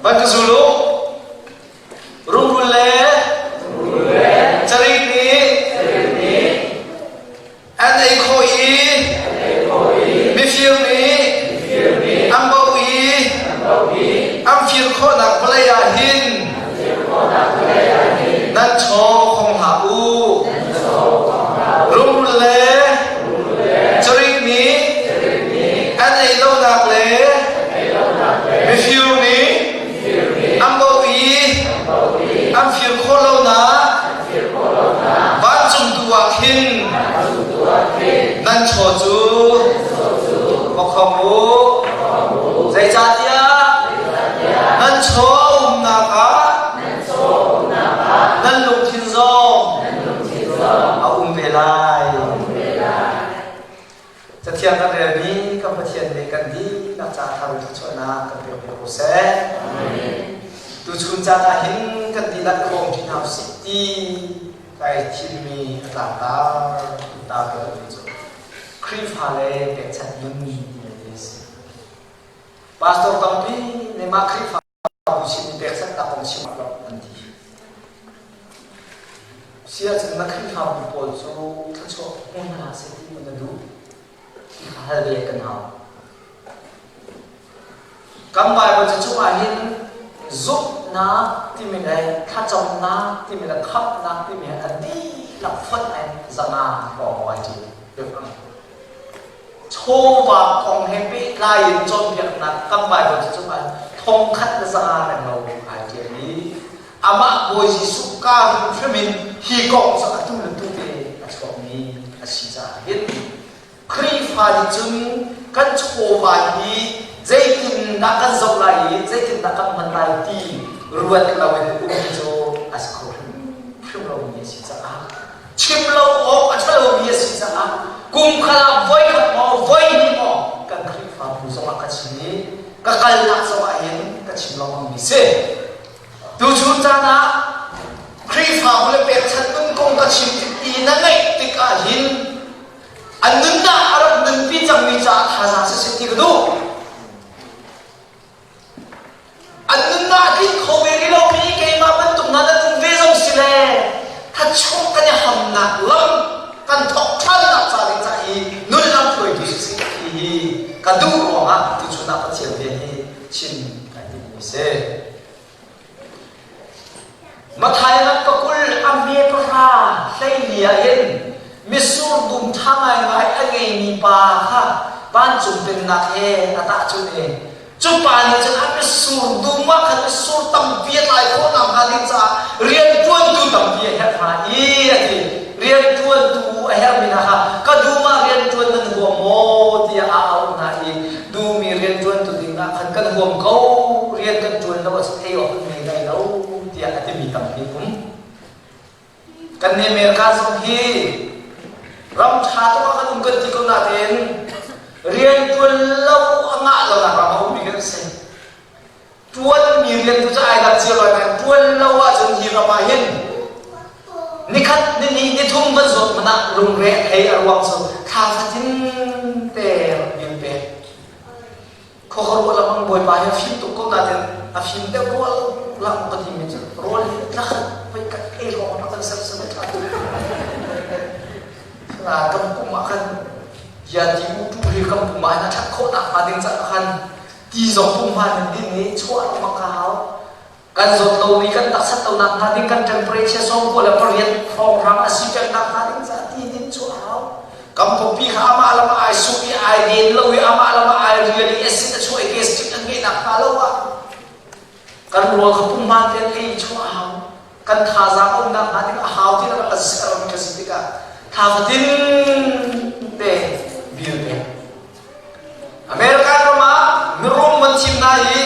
Van ka zul u. Rungrul le carik nih an ei khawh i mifir nih an boh i an fir khawhnak vawlei ah hin nan chaw khong hlah u. Rungrul le carik nih an ei lonak le mifir nih an boh i an fir khawh lonak vancung tu ah khin nan chaw cu va khong u. Zeicahtiah nan chaw a umnak ah nan lungthin zong a um ve lai. Cathiang kan relmi kan Pathian nih kan dihlak ca thar thluachuahnak kan pek piak ko seh. Tuchun caan ah hin kan dihlak i bawm ṭi hna usih ti kai thimmi a tlangtar ta ka duhmi cu Khrihfa le pekchanh nun ti a si. Pastor tampi nih mah Khrihfa bu sin in pekchanhnak kong chim lo an ti. Si ahcun na Khrihfabu pawl cu thluachuah hmu hna seh ti na duh ti kha hal ve kan hau. Kan Bible ca chungah hin zumhnak timi le thlacamnak timi le khamhnak timi he a dihlak fonh in zanga hrawng ai ṭi. Biafang. Chawva kong he pehtlai in cawnpiaknak kan Bible ca chungah thongkhat le zanga reng lo ai ṭial i amah Bawi Jesuh ka hrimhrim in hi kong cu atu le tu te a chuakmi a si caah hin Khrihfa nih cun kan chawva hi zeitindah kan zoh lai i zeitindah kan hman lai ti ruat loin um cu a si kho hrimhrim lomi a si caah chim lo awk a ṭhalomi a si caah kum khat ah voikhat maw voihnih maw kan Khrihfabu zongah ka chim i ka kalnak zongah hin ka chim lengmangmi si. Tuchun caan ah Khrihfabu le pekchanh nun kong ka chim tik i na ngaih tikah hin an nunnak a rak nunpi cangmi caah thazaang siseh ti ka duh. An nunnak a tling kho ve rih lomi keimah bantuk hna nan um ve zong si le thachuak kan i hamnak lam kan thawk ṭhannak ca ding ca i nun lam hruaitu siseh ti hi ka duh ruangah tuchun ah Pathian bia hi chim kai timmi si. Matthai lam pakul a hme pahra hleili ah hin mitsur dum ṭha ngaingai a ngeimi pa kha vancung pennak he a tahchunh i cu pa nih cun a mitsur dum ah khan mitsur tampi a tlai khawh nakhnga ding caah rianṭuantu tampi a herh hna i a ti. Rianṭuantu a herhmi hna kha ka dum ah rianṭuan nan huam maw tiah a auh hna i duhmi rianṭuantu ding ah khan kan huam ko, rian kan ṭuan lo ahcun ei awk kan ngei lai lo tiah a timi tampi an um. Kan nih America zong hi ram ṭha tuk ah kan um kan ti ko nain rianṭuan lo a ngah lonak ram a ummi kan si. Ṭuanmi rian tu cu ai dang cio lai nain ṭuan lo ahcun hi ram ah hin nikhat nihnih nithum van zawt hmanh ah lungre a thei a ruang cu thla fatin te rak bil pek. Khuakha lamang bawipa hi a fim tuk ko nain a fim deuh rua lang ka timi cu rawl hi tlakhat voi kat ei lawng rak kan sersiam a ṭha tuk. Kan pum ah khan bia ti u tu hi kan pum ah hin a ṭhat khawh nakhnga ding caah khan ti zong pumhman in din i chuah lengmang ka hau. Kan zawt lomi kan taksa tonak hnga ding kan temperature 98 hrawnghrang a si peng nak hnga ding caah ti din cu a hau. Kan pawpi kha amah lam ah ai suk i ai den lo i amah lam ah ai rial i acid a chuah i gastric an ngeih nak hnga lo ah kan rawl kha pumhman tein ei chuah a hau. Kan thazaang a umnak hnga ding a hau ti na rak a ram ka si tikah thla fatin te bil pek. America ram ah mirum an thim hna i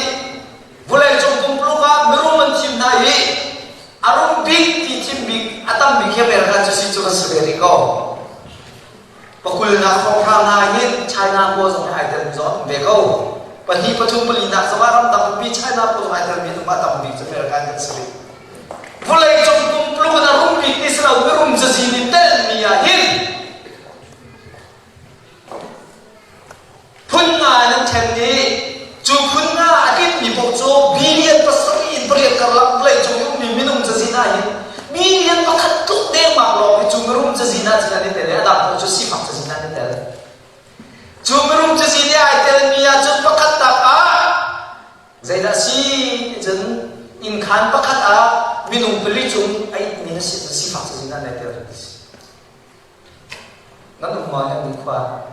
Vawleicung pumpuluk ah mirum an thim hna i a rum bik ti thim bik a tam bik hi America cu si cu kan si ve rih ko. Pakulnak hrawnghrang hna hin China pawl zong hi ai tel zong an um ve ko. Pahnih pathum palinak zong ah ramdang umpi China pawl zong ai telmi an um ah tam bik cu America kan si rih. Vawleicung pumpuluk in a rum bik ti si lo mirum cazin in telmi ah hin Phun nga in an ṭhen i cu phun nga a tlinmi paoh cu billion pasarih. Zeidah si ti cun innkhaan pakhat ah minung pali cung a itmi na si sifak cazin ah nai tel ti si. Nan um ma nan khua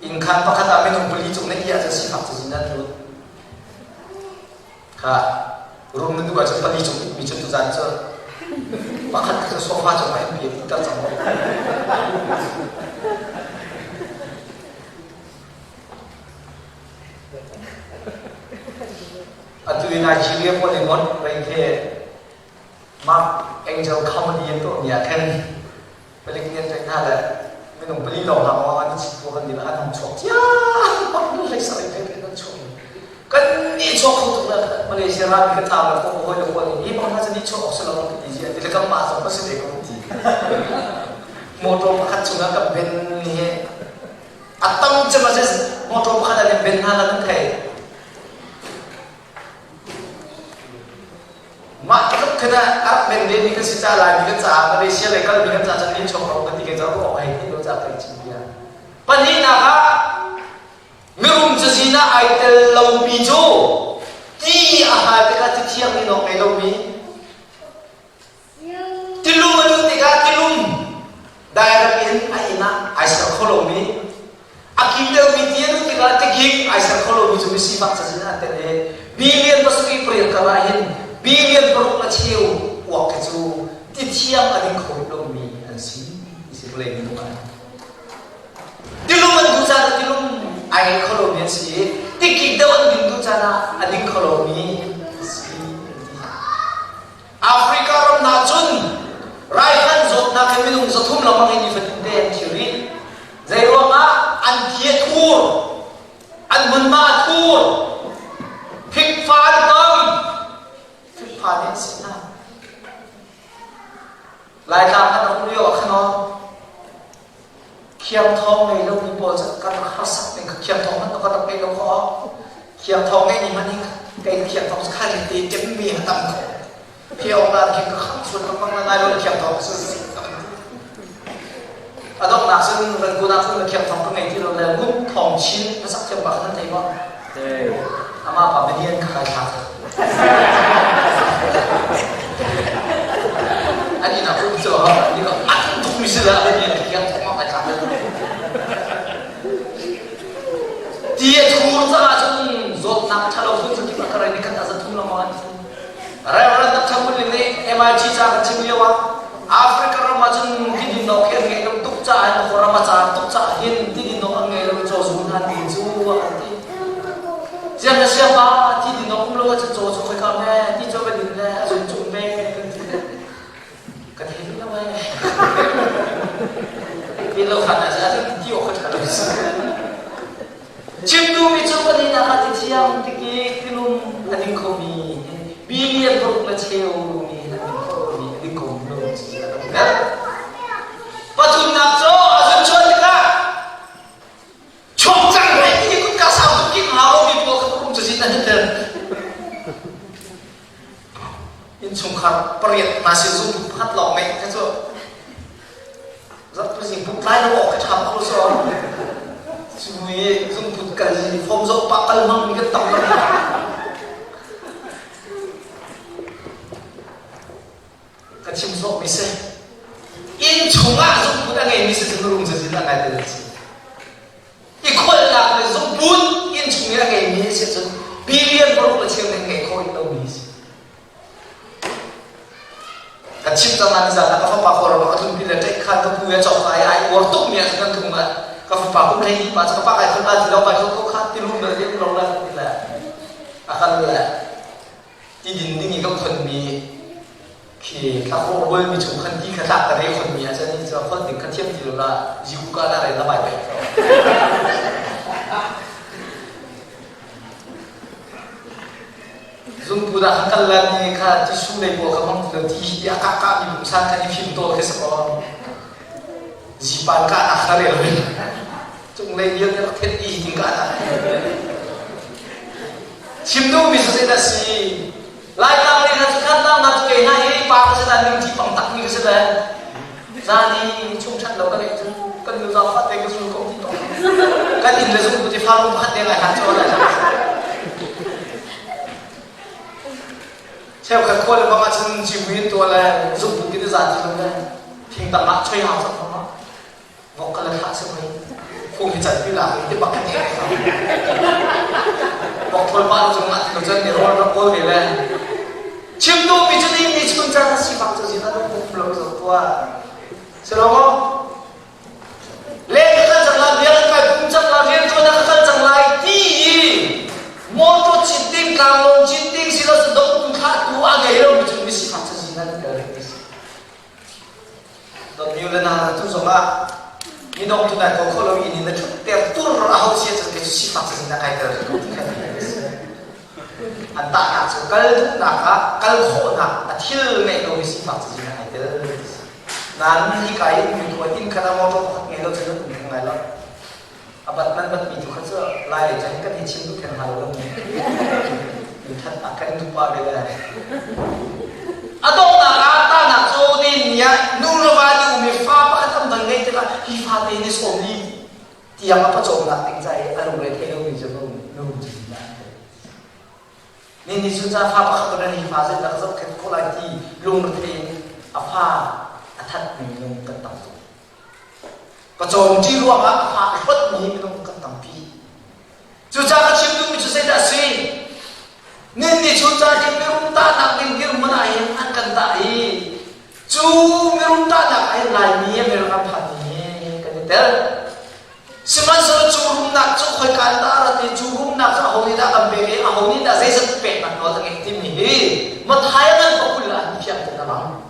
innkhaan pakhat ah minung pali cung na i ahcun sifak cazin ah lut. Kha rum na duh ahcun pali cung itmi cu tuzan cu pakhat kha cu sofa cung ah in bia ti ter cang Atu i Nigeria pawl i ngot rei khi Mark Angel comedy an tuahmi ah khan palik nih an tlaih hna le minung pali lawng hna maw an i chit kan dil an hung chuak ciammam hlei sarei phei phei an chuak kan nih chuak kho tuk le Malaysia rami kan tlau le ko hawi le hawi hi bang hna cu nih chuak awk si lo kan ti ti le kan mah zong ka si ve ko ti motor pakhat chungah kan ben hi A tam cem ah motor pakhat an in ben hna lan an thei. Mah tluk khin ah a rak ben ve mi kan si ca Laimi kan caah Malaysia lei kalmi kan caah cun nin chuak lo kan ti ke caah ruah hei ti lo ca kai chim bia. Pahnihnak ah mirum cazin ah ai tel lomi cu ti a hal tikah ti thiang in awk ngei lomi Tilum a duh tikah tilum direct in a inn ah ai ser kho lomi a kim deuhmi ti a duh tikah tikik ai ser kho lomi cu misifak cazin ah an tel i billion pasarih pariat kar ah hin billion paruk le cheu uak khi cu ti thiang a ding kho lomi an si ti si vawlei minung ah tilum an duh caan ah tilum ai ngei kho lomi an si i tikik deuh an din duh caan ah a ding kho lomi an si Africa ram hna cun raifanh zawtnak he minung 300 lengmang in nifatin te an thi rih. Zeiruangah an thi a thur, an hmunhma a thur, fikfa an tam, fikfa nih an si hna. Laitlang kan um lio ah khan Khiangthawng ngei lomi pawl cu kan rak harsak ning kha khiangthawng hmanh kan rak ngei lo kho. Khiangthawng ngei ni hmanh hi kei ka khiangthawng cu khan te ṭemmi a tam kho. Phiawng dan khi ka kham sual ka mang ngai lo khiangthawng cu a donghnak cun Rangoon ah cun khiangthawng ka ngei ti lo le Ngun Thawng Chin na sak thiam ba kha nan thei maw? Amah pa Median kha kai thlak. An inn ah um cu ni ka an tuk mi si la Median khiangthawng ah kai thlak. Ti a thur caah cun zawtnak ṭhalo phun cu kip a ka rei ni khat ah zathum lengmang an thi. Reverend Dr. Kunling nih MIT ca kan chim lio ah Africa ram ah cun tidin nok hi an ngeih lo tuk caah hin ram a car tuk caah hin tidin nok an ngei lo i caw zu hna ti cu an ti. Ziang na sia pa tidin nok um lo ahcun caw cu khoika me ti caw va din le a zun cu me kan ti. Ka thei lo eh. Ti lo khan ah cun ti awk ka ṭha lo. Chim duhmi cu pahnihnak ah ti thiang tikik tilum a ding khomi billion paruk le cheu mi a ding khomi a ding khomi lo si a kan hngalh. Pathumnak cu a zun chuan tikah chuak cang rei ti kutka sau tuk king hau mi pawl kha kum cu zin an tel. Innchungkhar pariat hna sin zung pakhat lawng ngeih kha cu Zarhpizing put lai lo awk ka ṭha bak lo so. Cu i zungput kal form zoh pah kal hmang mi kan tam lo. Ka chim sawh mi si. Inn chungah zungput a ngei mi si cu rum cazin a ngai tel si. I kholhnak le zungput inn chung i a ngei mi si cun billion paruk le cheu nih ngei khawh rih lo mi si. Kan chim cang nain nizan ah ka fapa Kawlram ah ka tlunpi le ṭaih khan ka pu he cawk ai ai uar tukmi ah cun kan tlung ah ka fapa kum 12 pa cu ka pa kai khol la ti lo kai khol ko kha ti lum le ti lo la ti le a kan le ti din ding i ka khonmi khi thlakrawh bualmi chung khan ti kha tlak ka re khonmi ah cun ni cu khon ding kha thiam ti lo la jiku ka na re la bai bai Zungpu dah kan kal lan ni kha tisu lei pawl kha hmang ti lo ti hi a kah kah mi pungsan khan i fim tawl khi si ko. Zipan kah nak kha rel ve. Cung lei vial te rak thet i hi kah nak. Chim duh mi cu zeidah si? Laitlang lei hna cu khan tlang hna cu kei hna hi pa ka si dan ning thi pang tak mi ka si le. Zan i chung ṭhat lo ka ngeih cu kan nu zaangfah te ka zul ko ti to. Kan inn le zungpu ti fa lung pakhat te ngai han chaw lai. khua le bang ahcun civui in tuah le zungput in za ti lo le thing tang ah choi hau cang ma vok ka le thlah si hoi phung hi can pi la ti bak kan vok thol pa cung ah ti lo cun ni rawl rak kawl ve le chim tu mi cu ni ni chun chan si fak cu zin anu pum lo zo tua silo mo Le ka kal cang lai, biakinn kai pum cang lai, rian ṭuan ah ka kal cang lai ti i motor cit ding, tlanglawng cit ding silo cun dongtu thlahtu a ngei lomi cu misifak cazin an tel rih ti si. Dawtmi le na tu zongah mi dongtu nai ko kho lo i ni na ṭhut ter tur a ho sia cun kei cu sifak cazin a kai tel rih ko ti kha an tahnak cu kal duhnak ah kal khawhnak a thil ngeih lomi sifak cazin a kai tel ti si. Nain hika i ummi tu ah inn khat ah motor pakhat ngei lo cun an um theng lai lo. A bat man batmi tu kha cu lai lei cun kan i chim duh theng hna lo mi. In thatnak kan duh pah ve le. A donghnak ah tahnak cu ni ni ah nu le va nih um i fa pakhat an van ngeih tikah hi fate ni sawmli tiang a pawcawmnak ding ca i a lungre thei lomi cu nu cu Ni nih cun fa pakhat in hi fa zeidah ka zohkhenh khawh lai ti lungrethei in a fa a thatmi minung kan tam tuk. Pawcawm ṭih ruangah a fa a hlawtmi minung kan tampi. Cucaah ka chim duhmi cu zeidah a si? Nin nih chun ca hi mirum tahnak ding dirhmun ah hin an kan tah i cu mirum tahnak ah hin Laimi America phan hi kan i tel. Sihmanhsehlaw cu rumnak cu khoika in dah a rat i cu rumnak cu aho nih dah kan pek i aho nih dah zeizat peknak nawl a ngeih timi hi Matthai ngan pakul ah hin fiang tein a lang.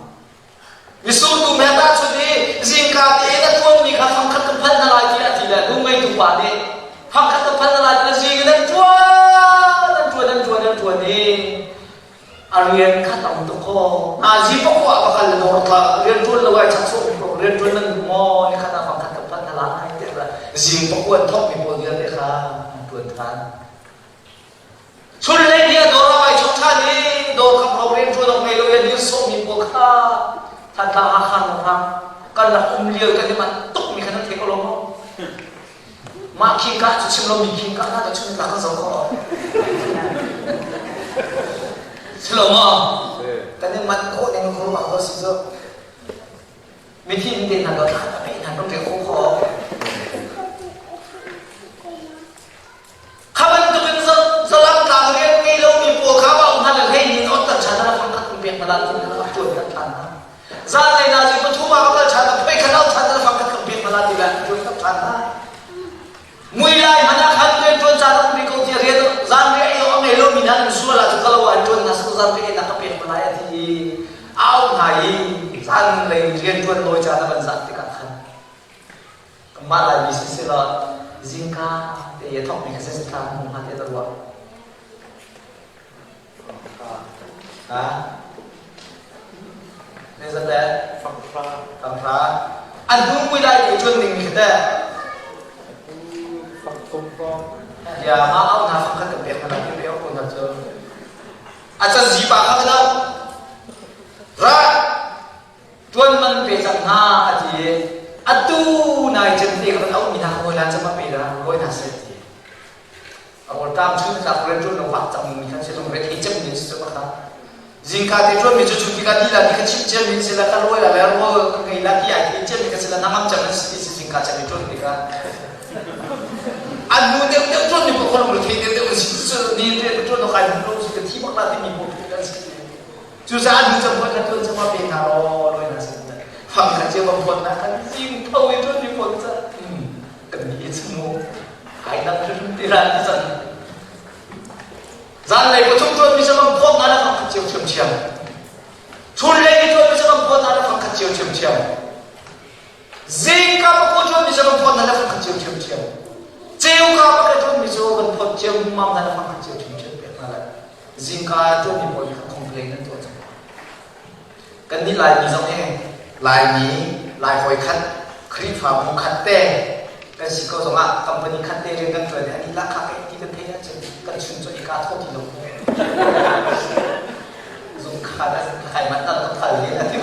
Misurtu me tahchun i zingka tein a ṭuanmi kha fangkhat ka phal hna lai tiah a ti le nu ngeitu pa nih fangkhat ka phal hna lai tiah zing in an ṭuan an ṭuan an ṭuan an ṭuan i a rian kha tam tuk kaw nazi pakua ka kal le dawr kha rian ṭuan lo ai chak sawh ko rian ṭuan nan duh maw ni khat ah fangkhat ka phanh hna lai ti la zing pakua an thawk mi pawl vialte kha an ṭuan ṭhan chun le ni a dawr ah vai chok ṭhan i dawr kham ro rian ṭuan awk ngei lo i a dir sawh mi pawl kha Thantlang Hakha Nonghang kan rak um lio kan i manh tuk mi kha nan thei ko lo maw Mah khingka cu chim lomi khingka hna cu chun tlak an zo kho. Si lo maw? Kan i manh khawh ning ruang ko si cu. Mithi in te hna lo thla ta pe hna kan re kho kho. Kha bantukin zalam tlang rian ngei lomi pawl kha va um hna le hlei nin ot tan chan na fang khat pek na lan tin na tuan kan than na. Zan lei na zi pathum ah kal chan na phei khan au chan na fang khat kan pek na la ti la tuan kan than na. Mui lai hmanh ah khan rian ṭuan caan a um rih ko tiah rian zan riah ei awk a ngei lomi hna nan sual ahcun ka lo ah ṭuan hna seh zan riah einak ka pek hna lai a ti i a auh hna i zanlei rian ṭuan nawi caan a van zat tikah khan kanmah Laimi siselaw zingka te i a thawkmi kha zeizat thla hmu hnga tiah na ruah? Ha? Zeizat le? Fanghra. Fanghra. An hnu mui lai te ṭuan ding mi kha teh? Fangthum hrawng. Ya, ma au hna fangkhat kan pek hna lai ti pe ko hna cu. A can zipa kha kan au. Ra! Ṭuan man pe cang hna a ti i atu nai cem te kha kan auh mi hna kha hawi hlan cem a pe la, hawi hna seh ti. A rawlṭam chung tlak rian ṭuan lo vak cang mi khan si lungre thei cem mi si cu kha. Zingka te ṭuan mi cu cu tikah ni la ni kha chim cia mi si la ka lawi la le rawl ka ngei la ti ai thei cia mi kha si la nangam cem an si ti si zingka cem i ṭuan tikah. An nu deuh deuh ṭuan mi pawl kha lungre thei deuh deuh an si cu ni rian ka ṭuan lo kai hmu lo si ka thi bak la timi pawl phun an si. Cucaah nu cem kha ṭuan cem pe hna law lawi hna seh. Fang kha cio va phawt na kan zing tho i ṭuan mi pawl ca kan ni chungu ai dang hrim ti ran ti cang. Zanlei pathum ṭuan mi cu phawt na le fang khat cio ṭhiamṭhiam. Chunlei ni ṭuan mi cu phawt na le fang khat cio ṭhiamṭhiam. Zingka pakua ṭuan mi cu kan phawt na le fang khat cio ṭhiamṭhiam. Ceuka pakhat ṭuan mi cu kan phawt cio mam na le fang khat cio ṭhiamṭhiam pek hna lai. Zingka ṭuanmi pawl nih khan complain an tuah cang. Kannih Laimi zong hi Laimi, Lai hawi khat, Khrihfabu khat te kan si ko zongah company khat te rian kan ṭuan i an i lahkhah ka ti kan theih ahcun kan chun cu i kaa thaw ti lo. Zung kha dah kai manh nan kan phal hi a ti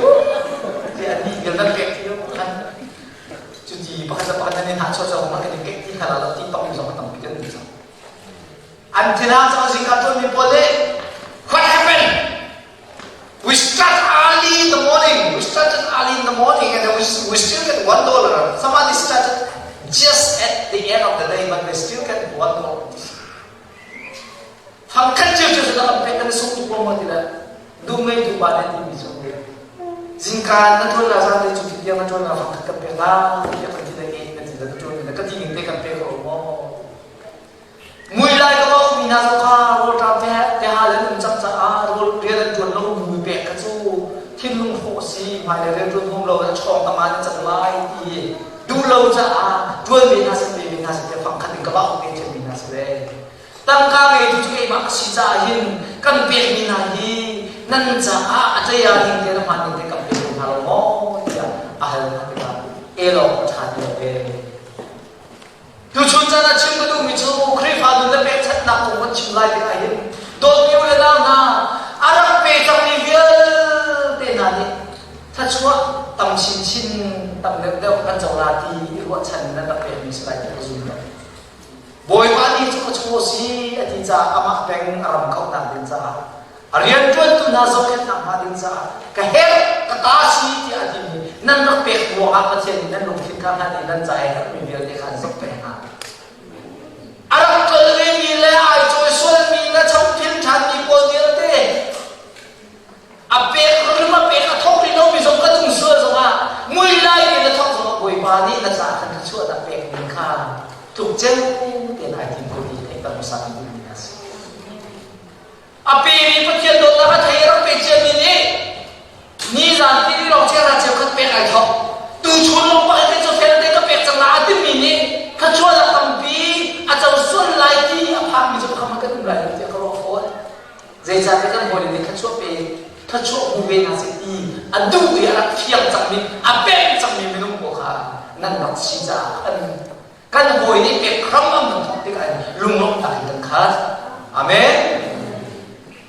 ti an nih vial nan pek ti lo khan cuti pakhat le pakhat nan i hnahchuah cang kan i pek ti hna lo ti tong zong a tampi kan um cang. An thinah cang zingka ṭuanmi pawl nih what happened? in the morning. We started early in the morning and then we, we still get $1. Somebody started just at the end of the day, but they still get $1. Fangkhat cio cio cu kan pek kan sung tuk ko maw ti le duh ngei duh ba le timi cu zingka na ṭuan la zan te cu tiang na ṭuan la fangkhat kan pek la tiah kan ti le nge na ti le na ṭuan le ka ti ning te kan pek ko maw mui lai ka wa mi hna zong kha rawl ṭam te te ha le um cang caah rawl rian an ṭuan lo mui pek kha cu thinlung hrawh si hmai le rian ṭuan hom lo na ṭhawng tama na cang lai ti duh lo caah ṭuan ve hna seh pe ve hna seh tiah fangkhat in ka va pe ṭhiam mi hna si ve Tangka ngeitu cu keimah ka si caah hin kan pekmi hna hi nan caah a tlei ah ding te le hmaan ding te kan pe ko hna lo maw tiah a hal hna tikah el awk a ṭha ti lo ve. Tuchun caan ah chim ka duhmi cu Khrihfa nun le pekchanhnak kong kan chim lai tikah hin dawtmi u le nau hna a rak pe cangmi vialte hna nih thluachuah tam chinchin tam deuhdeuh kan co la ti i ruahchan in nan rak pekmi si lai ti ka zum lo. Bawipa nih cu ka chaw si a ti caah amah peng a ram kauhnak ding caah a rianṭuantu hna zohkhenhnak hnga ding caah ka herh ka ta si tiah a timi nan rak pek ruangah Pathian nih nan lungthin kha hngalh i nan ca i herhmi vialte kha an zoh peng hna. A rak kal vemi le ai cawi sualmi le changphil ṭhanmi pawl vialte a pek rim a pek a thawk rih lomi zong kan um sual zongah mui lai in a thawk zongah Bawipa nih na caah khan thluachuahnak pek ning kha tluk ceu tein ai tim ko ti theihter hmasa mi duhmi a si. A pemi Pathian dawtnak a thei rak pe ciami nih nizan ti lawng chera cheu khat pek ai thawk tu chun lawng pakhat te cu fel te ka pek cang la a timi nih thluachuahnak tampi a co sual lai ti a phangmi cu kham kan um lai lo tiah ka ruah fawn. Zeicahtiah kan hawile nih thluachuah pe thluachuah hmu ve hna seh ti a duh i a rak fiang cangmi a peng cangmi minung pawl kha nan rak si caah khan kan hawi nih pek hram an kan thawk tikah lunglawmhnak in kan khat. Amen.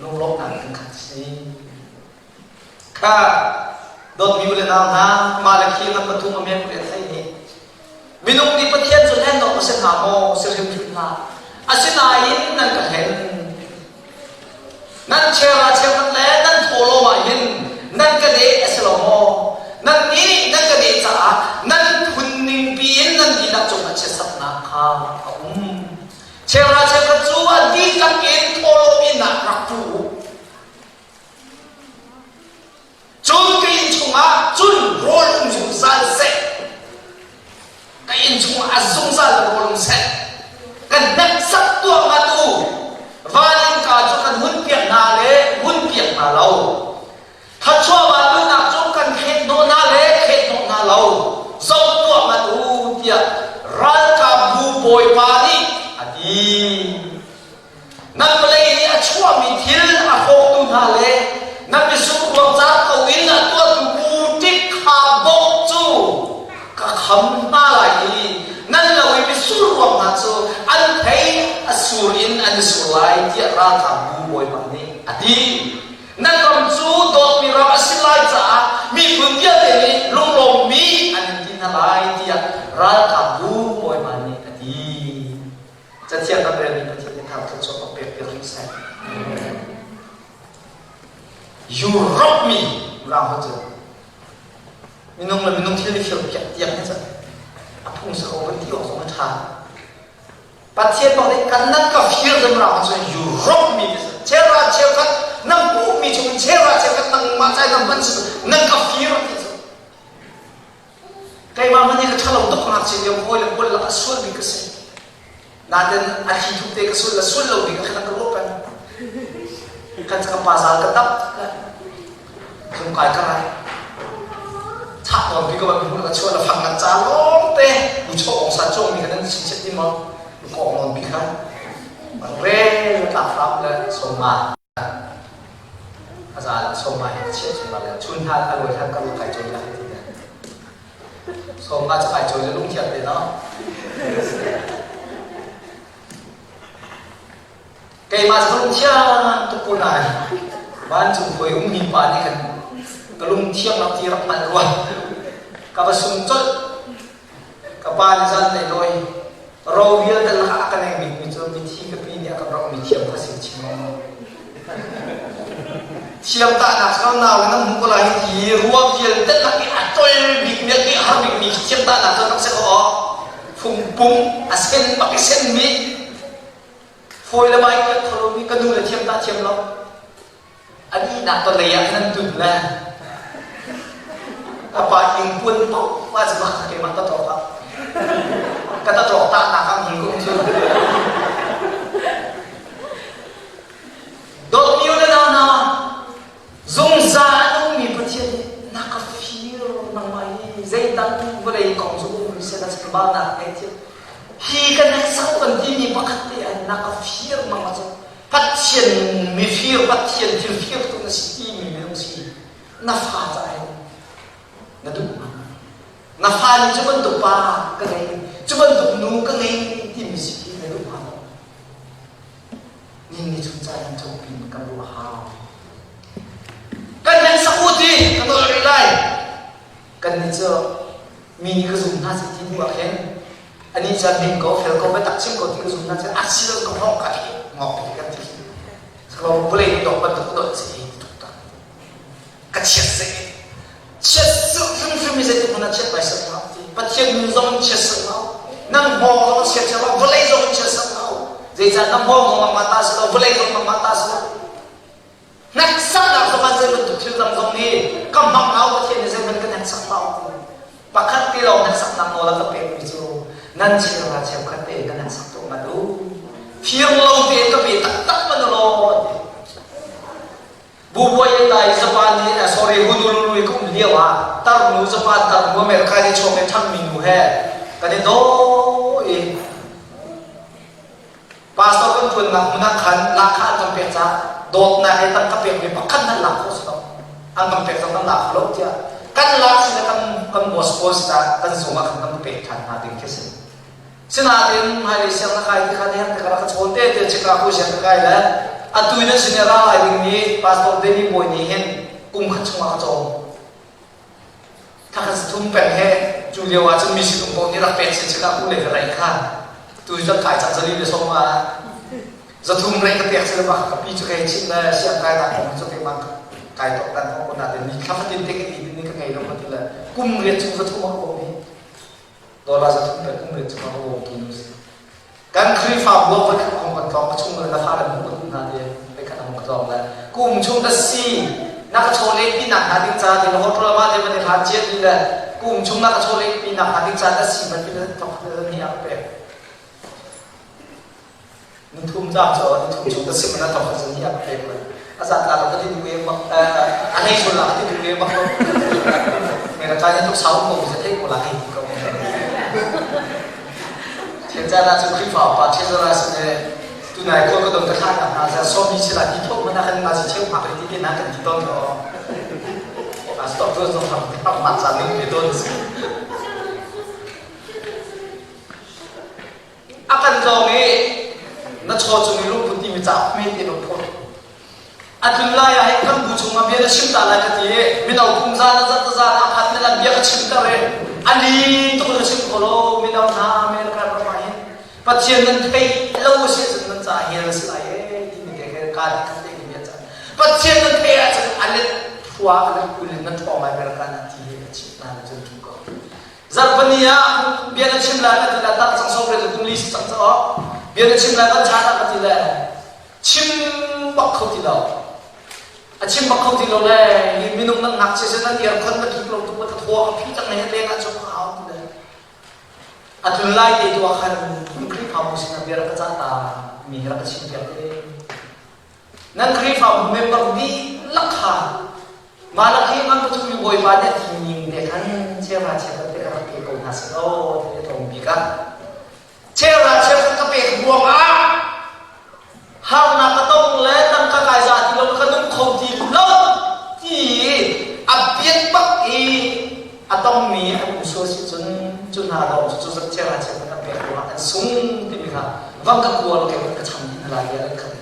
Lunglawmhnak in kan khat si. Kha dawtmi u le nau hna mah le khi ngan pathum a men rian thei nih minung nih Pathian cu hlen awk a si hnga maw si hrimhrim hlah asinain nan ka hlen nan chera cheukhat le nan thawhlawm ah hin nan ka deh a si lo maw nan nih nan ka deh caah nan phun ning piin nan dihlak cungah chiatsaknak kha a um chera cheukhat cu a dihlak in thawhlawm in ah rak pu u Cun ka inn chungah cun rawl um zungzal seh. Ka inn chungah a zungzal rawl um seh. Kan hneksak tuah ngat u. Van innka cu kan hun piak hna le hun piak hna lo. Thluachuah vanluhnak cu kan khet hnawh hna le khet hnawh hna lo. Zoh tuah ngat u tiah ralkapbu bawipa nih a ti. Nan vawlei nih a chuahmi thil a hrawktu hna le nan misur ruang ca ko in a tuahtu puṭik kha bawk cu ka kham hna lai i nan lo i misur ruang hna cu an thei a sur in an i sur lai tiah ralkapbu Bawipa nih a ti. Nan ram cu dawtmi ram a si lai caah miphun vialte nih lunglawmmi an in ti hna lai tiah ralkapbu Bawipa nih a ti. Cathiang kan relmi Pathian nih thar thluachuah kan pek piak rih seh. You rob me rang ho cu minung le minung thil i fir piak tiang hi cu a phung si ko van ti awk zong a ṭha. Pathian bak nih kan nan ka fir zam rang cu you rob me ti chera cheukhat nan puhmi chung chera cheukhat nangmah cai nan hman nan ka fir ti cu Keimah hmanh hi ka ṭhalo tuk ngakchia lio hawi le pawl lakah sual bik ka si. Nain a thli thup te ka sual le sual lo bik ah khan ka ruah peng. Kan ka pa zal ka tap thung kai ka rai. Chah tawn bi ka ban hmun ka chuah la fang ngan ca lawng te bu chaw ong san chong mi kan an chin chet ti mo ko ong non bi kha re tlak ram le soma A zal ah sawma he a chiah zungzal le chun hna a lawi hlan karlak kai cawi lai ti le sawma cu kai cawi le lungthiang te no keimah cu lungthiang tuk ko nain vancung hawi ummi pa nih khan ka lungthiang rak ti rak hngalh rua ka va sung colh Ka pa nih zanlei lawi ro vialte lakah a ka neng bikmi cu mithi ka pi nih a ka rohmi thiam kha si chim lengmang. Thiam tahnak cu nau in nan hmuh ko lai hi rua vialte lak i a tol bikmi a har bikmi thiam tahnak cu rak si ko aw. Fungpung a sen bak i senmi fawi le mai ka tholomi ka nu le thiam tah thiam lo. An ihnak to lei ah khan an tun le ka pa ingpuan paoh ah cu keimah ka tawk ah ka tatawk tahnak ah hmun ka um cu. Dawtmi u le nau hna, zungzal a nungmi Pathian nih na ka fir nangmah hi zeidang vawlei kong cu um seh na chambaunak ngei thiam. Hi ka hneksak kan timi pakhat te ah na ka fir nangmah cu Pathian mifir, Pathian thil firtu na si timi minung si na fa caah hin na duh ma? Na fa nih cu bantuk pa ka ngei, cu bantuk nu ka ngei timi si khi na duh ma? Ning ni chung caan in cawpin kan ruah a hau. Kan nan sak u ti ka nawl rih lai. Kan nih cu mi nih ka zum hna seh ti duh ah khin anih cu ding ko fel ko biatak chim ko ti ka zum hna seh a si lo ka hngawng ka khi ngok ti kan ti. Sakaw vawlei nih dok bantuk dot si tuk tak. Ka chiat seh. Chiat hrimhrim i zeitik hmanh ah chiat bai sak hlah ti. Pathian nun zong in chiat sak hlah. Nang hngawng zong in chiat sak hlah. Vawlei zong in chiat sak hlah. Zeicah na hngawng zong nangmah ta si lo, vawlei zong nangmah ta si lo. Hneksaknak zong ah zei bantuk thil dang zong nih ka hmang hau Pathian nih zeihmanh ka hneksak hlah. Pakhat te lawng hneksaknak nawl a ka pekmi cu nan cheuhra cheukhat te ka hneksak tuah ngat u. Fir lo tein ka pe taktak man law. Bubuai in Japan nih sorry Honolulu i ka um lio ah tarnu Japan tarnu America i chuak i ṭhangmi nu he kan i daw i pastor kan ṭuannak hmun ah khan lahkhah an kan pek caah dawtnak he tangka pekmi pakhat nan lak khawh si lo an kan pek zong kan lak kho lo tiah kan lak si le kan kan boss pawl sinah kan zung ah khan kan pek ṭhan hna ding khi si. Sinain hmailei siang na kai ti kha nihin te ka chawn te te Chicago siang ka kai le atu in an sin i ra lai dingmi Pastor Danny Bawi nih hin kum khat chungah ka cawm. Thakhat thum peng he cu lio ah cun mi sinum paoh nih rak pek sin Chicago le ka raih kha tu cu kai cang zali le sawm ah zathum raih ka pek sila bak ka pi cu kai chim le siang kai nak kong cu keimah kai tok tan ko na te ni thla fatin te ka ti ni ka ngei lo ka ti le kum riat chung zathum a um hi Dollar 300 pe kum riat chung a bawmtu nu si. Kan Khrihfabu ah voikhat hong kan tlawng ka chung le na fale hmuh ka duh hna ti voikhat hong ka tlawng le kum chung ka si na ka chawleh pi nak hna ding ca ti le hotel ma te man i hlan cia ti le kum chung na ka chawleh pi nak hna ding ca na si man ti le thok ni a ka pek. Nithum cang cu nithum chung ka sim na thok cun hi a ka pek lai. A zat la lo ka ti duh e bak a hlei sul la ka ti duh e bak lo. Me ka kai tuk sau ko se thei ko la hei ti ko. Thian caan ah cun Khrihfa upa treasurer sin le tunai khual ka don ka thlah nak hna za sawmi sila ti thok mana kan ma si cheu hmak ti te na kan ti ton ko. Pastor tu zong ham mat caan ning te ton si. A kan tlawng i na chaw cung i lungput timi cauk hmete va phawt. A tlun lai ah hin kan bu chungah bia na chim ta lai ka ti i mino kum zan a zat a zan a phan na lan bia ka chim ter i a li tuk in ka chim kho lo mino hna America ram ah hin Pathian nan theih lo a si ahcun nan caah hell a si lai ee timi te kha kaa nih khat te bia caan Pathian nan theih ahcun a let phua a let kul in nan ṭhawng lai America nan ti hi a chimh hna na cun ṭhu ko. Zarhpini ah bia na chim lai ka ti le tak cang sawm riat kum li si cang caw bia na chim lai kan chan ah ka ti le chim bak kho ti lo a chim bak kho ti lo le hi minung nan ngakchia sin nan aircon na kik lo tuk ka thaw ka phi cang na leng ah cun ka ti le a tlun lai te tu ah khan Khrihfabu sinah bia rak ka cah ta mi rak ka chim piak te Nan Khrihfabu member dihlak kha mah lak hi ngan pathum i Bawipa nih a thimning te khan cheuhra cheukhat te ka rak pe ko hna seh law ti a tlawm bik ah cheuhra cheukhat ka pek ruangah harnak ka tong le tangka kai za ti lo ka nung kho ti lo ti a piat bak i a tongmi an um sual si cun cu hna lawng cu cu zat cheuhra cheukhat an pek ruangah an sung timi kha vang ka kua lo kei ka cham dih hna lai ti an khat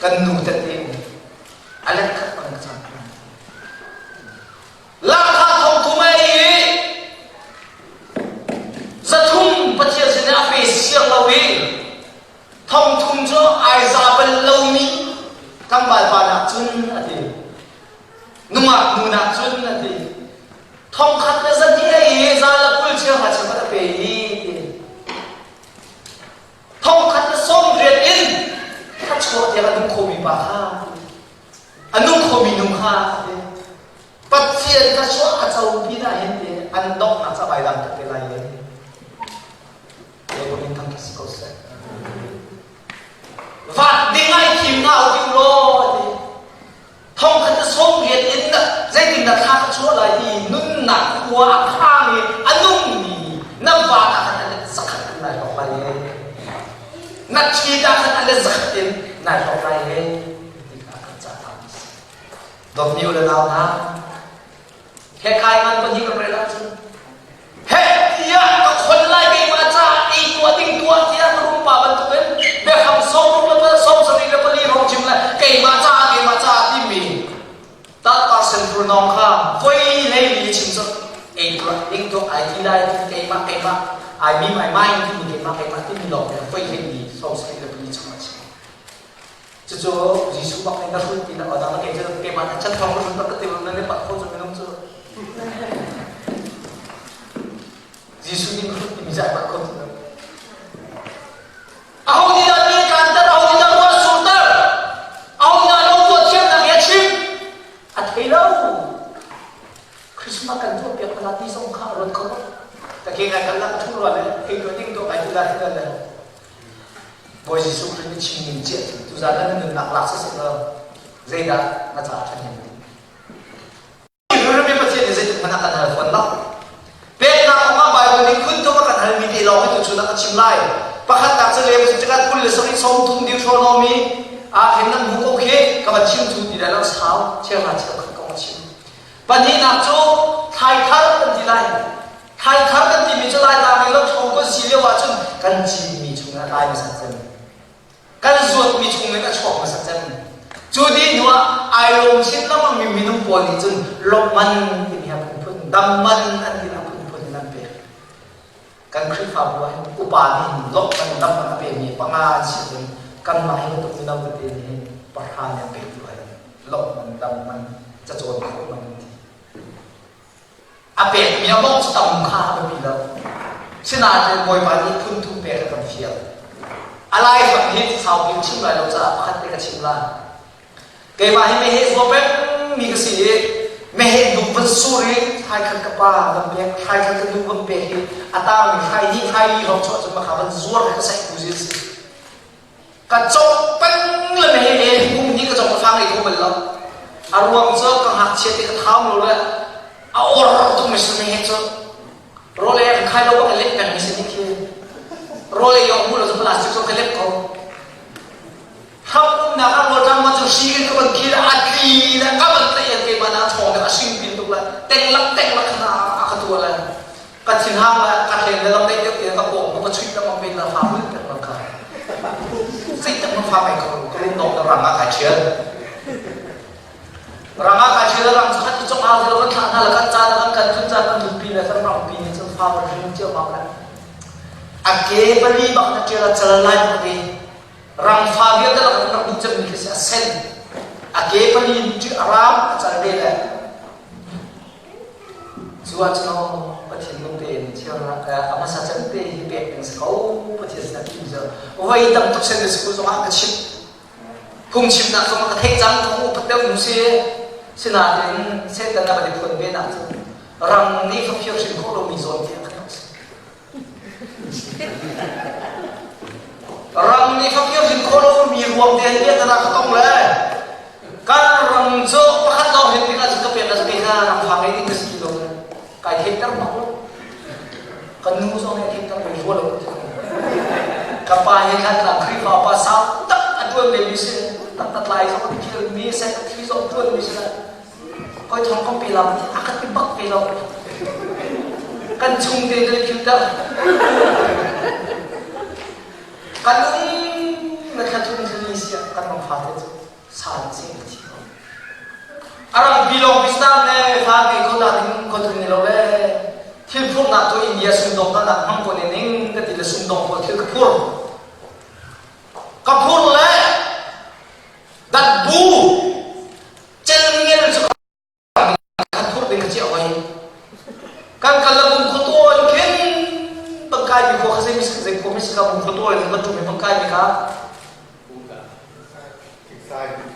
kan nu tete um a let khat bang ka cham Lahkhah thongthum ai i zathum Pathian sin a pe siang lo i thongthum cu ai za bal lomi. Tlangval pa nak cun a ti. Nungak nu nak cun a ti. Thongkhat le zahnih ei i za le 20 cheuhra cheukhat a pe i ti. Thongkhat le 80 in thluachuah tiang a nung khomi pa kha a nung khomi nu kha a ti. Pathian thluachuah a co pinah hin ti an donghnak ca vai dang tuk te lai i. Bawipa min thangṭhat si ko seh. Vat ding ai thim hna u ti law a ti. Thongkhat na 80 in zeitin dah thla ka chuah lai ti nunnak khua a khang i a nungmi na van ah khan an zakhat in nai hlawk lai e. Na ṭhit ah khan an le zakhat in nai hlawk lai e. Ti kha kan ca ta mi si. Dawtmi u le nau hna, Hekhai ngan pahnih kan rel ahcun heh tiah ka khon lai keimah caah ei tuah ding tuah tiah ka rumpa bantukin biahram 60 le 74 hrawng chim le keimah caah keimah caah timi that percent nong kha voi hlei li chim cu ei tuah ding tuah ai ti lai keimah keimah ai mi mai mai timi keimah keimah timi lawng te voi hlei li 74 chung a chim. Cucu Jesuh bak nih na hrut ti na odang na kei cu keimah na chan thawng na hrut bak ka ti na ne pat kho cu minung cu. Jesuh nih hrut timi zai pat kho cu. Aho nih dah ni kan tar, aho nih dah ruah surter, aho nih dah lo tuah thiamnak he chim, a thei lo. Christmas kan tuah piak hna ti zong kha a ruat kho lo. Ta ke ngai kan lak thu rua le ei tuah ding tuah kai tu la ti le Bawi Jesuh Khrih nih chim ning ciah cu tuzaan na nunnak lak siseh law zeidah na caah ṭhahnem ding? Rami Pathian nih zeitik hmanh a kan hal fawn lo. Peknak kong ah Baibal nih phun thum a kan halmi te lawng hi tuchun ah ka chim lai. Pakhatnak cu lem cu cakhat 27 30 Deuteronomy ah khin nan hmu ko khi ka van chim cu ti lai lo sau cheuhra cheukhat kong a chim. Pahnihnak cu thlaithar kan ti lai. Thaithar kan timi cu Laitlang i lothlo kan si lio ahcun kan cinmi chungin a tlai hmasa cem. Kan zuatmi chungin a chuak hmasa cem. Cu dih hnu ah ai lawm chin lengmangmi minung pawl nih cun lawmhman timi a phunphun, damman an ti a phunphun in an pek. Kan Khrihfabu ah hin upa nih hin lawmhman, damman a pemi panga an si ahcun kanmah hi bantuk mino tete nih hin pahra nih an pek tu ai lawmhman, damman, cacawn khawh man an ti. A pekmi a mawng cu tam kha a biapi lo. Sinain Bawipa nih phun thum pek a kan fial. A laifang hi saupi chim lai lo caah pakhat te ka chim lai. Keimah hi meheh zua pengmi ka si i meheh hnuk van sur i thlai khat ka pa van pek, thlai khat ka nu van pek i a tangmi thlai hnih thlai li hrawng chuah cun makha van zuar ka saih tu si. Ka cawk peng le meheh he kum hnih ka cawk ka fa ngei kho bal lo. A ruang cu ka ngakchia te ka thau lo le a or tuk mi si meheh cu. Rawl ei kan khai lo bak ka lep peng mi si ni khi. Rawl ei yong mu lo cu plastic cu ka lep ko. Hram umnak ah rawl ṭam ma cu hri in ka van khil a tli le ka van tlaih an keimah na thawng le a sing pin tuk le teng lak teng lak khan a ka tuah le ka thinhang le ka hlen le lam dei deuh te ka pawng ka chuih lengmang ve la fa hul peng ka zeitak ma fa mai ko ka lung dong na rang ah kai thial rang ah kai thial rang khat i chong au kan thlah hna la kan ca kan kan thun ca kan thun pi le kan rang pi ni cun fa ban ring cio ma kan a ke pali bak na tial a chal lai ma te rang fa vialte la kan rak duh cem mi khi si a sen a ke pali a ram a chal ve le Cu ahcun aw Pathian nung tein a hmasa cem te hi pek ding si ko Pathian sin ah ti cu voi tam tuk Sunday school zongah ka chimh phungchimnak zongah ka theih cang ka upat deuh nu si sinain Satan a van i phuan ve nak cu rang nih faphir hrim khawh lomi zawn te ah khan rak si Rang nih faphir hrim khawh lomi ruang te hi biaknak ka tong le kan rang cu pakhat lawng hin ding ahcun ka pek ah cun kha rang fa ngei ding ka si ti lo kai theihter bak lo kan nu zong nih a theihter ve rua lo ka pa he khan tlang Khrihfa pa sau tak a ṭuan ve mi si tak ta tlai zong a thil mi sek a thli zong ṭuan mi si Koi thong kong pe lam a ka ti bak ve lo. Kan chung te na philter. Kan um na thla thum thli sia kan mang fa te cu san se na thi ko. Arang bilong bistam le fa ngi ko na ding ko thun ni lo le thil phurnak tu India sumdong ka nak hmang ko ne ning ka ti le sumdong ko thil ka phur. Ka phur le dat bu.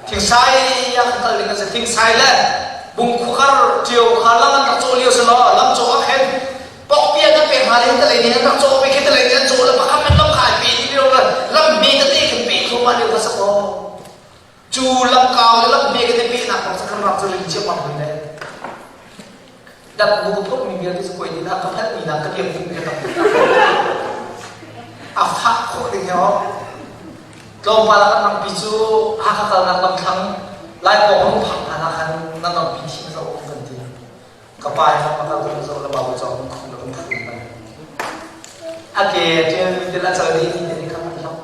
Thingsai ah kan kal ding a si. Thingsai le Bungkhukar ṭio kha lam an rak cawh lio si law lam cawh ah khin pokpia na pek hna le hin talei nih an rak cawh ve khi talei nih an cawh le pakhat an lam kha ai pe ti lio le lam hme tete khin pe thluahmah lio kha si kaw cu lam kau le lam hme tete pehnak bang cu kan rak cu ring ciammam hoi le dat bu ka phurhmi vialte cu koi din ah ka hngalhmi nak ka tiam ding ka tam a fah khawh ding hi Tlawmpal ah kan lampi cu Hakha kalnak lamthlang Lai pawng hung phak hna ah khan nan lampi thi na zoh kan ti. Ka pa he kan kal kan zoh le babu cawng kan khum le kan phum kan. A ke ṭial mi te la cal dih ni te kha kan hlam.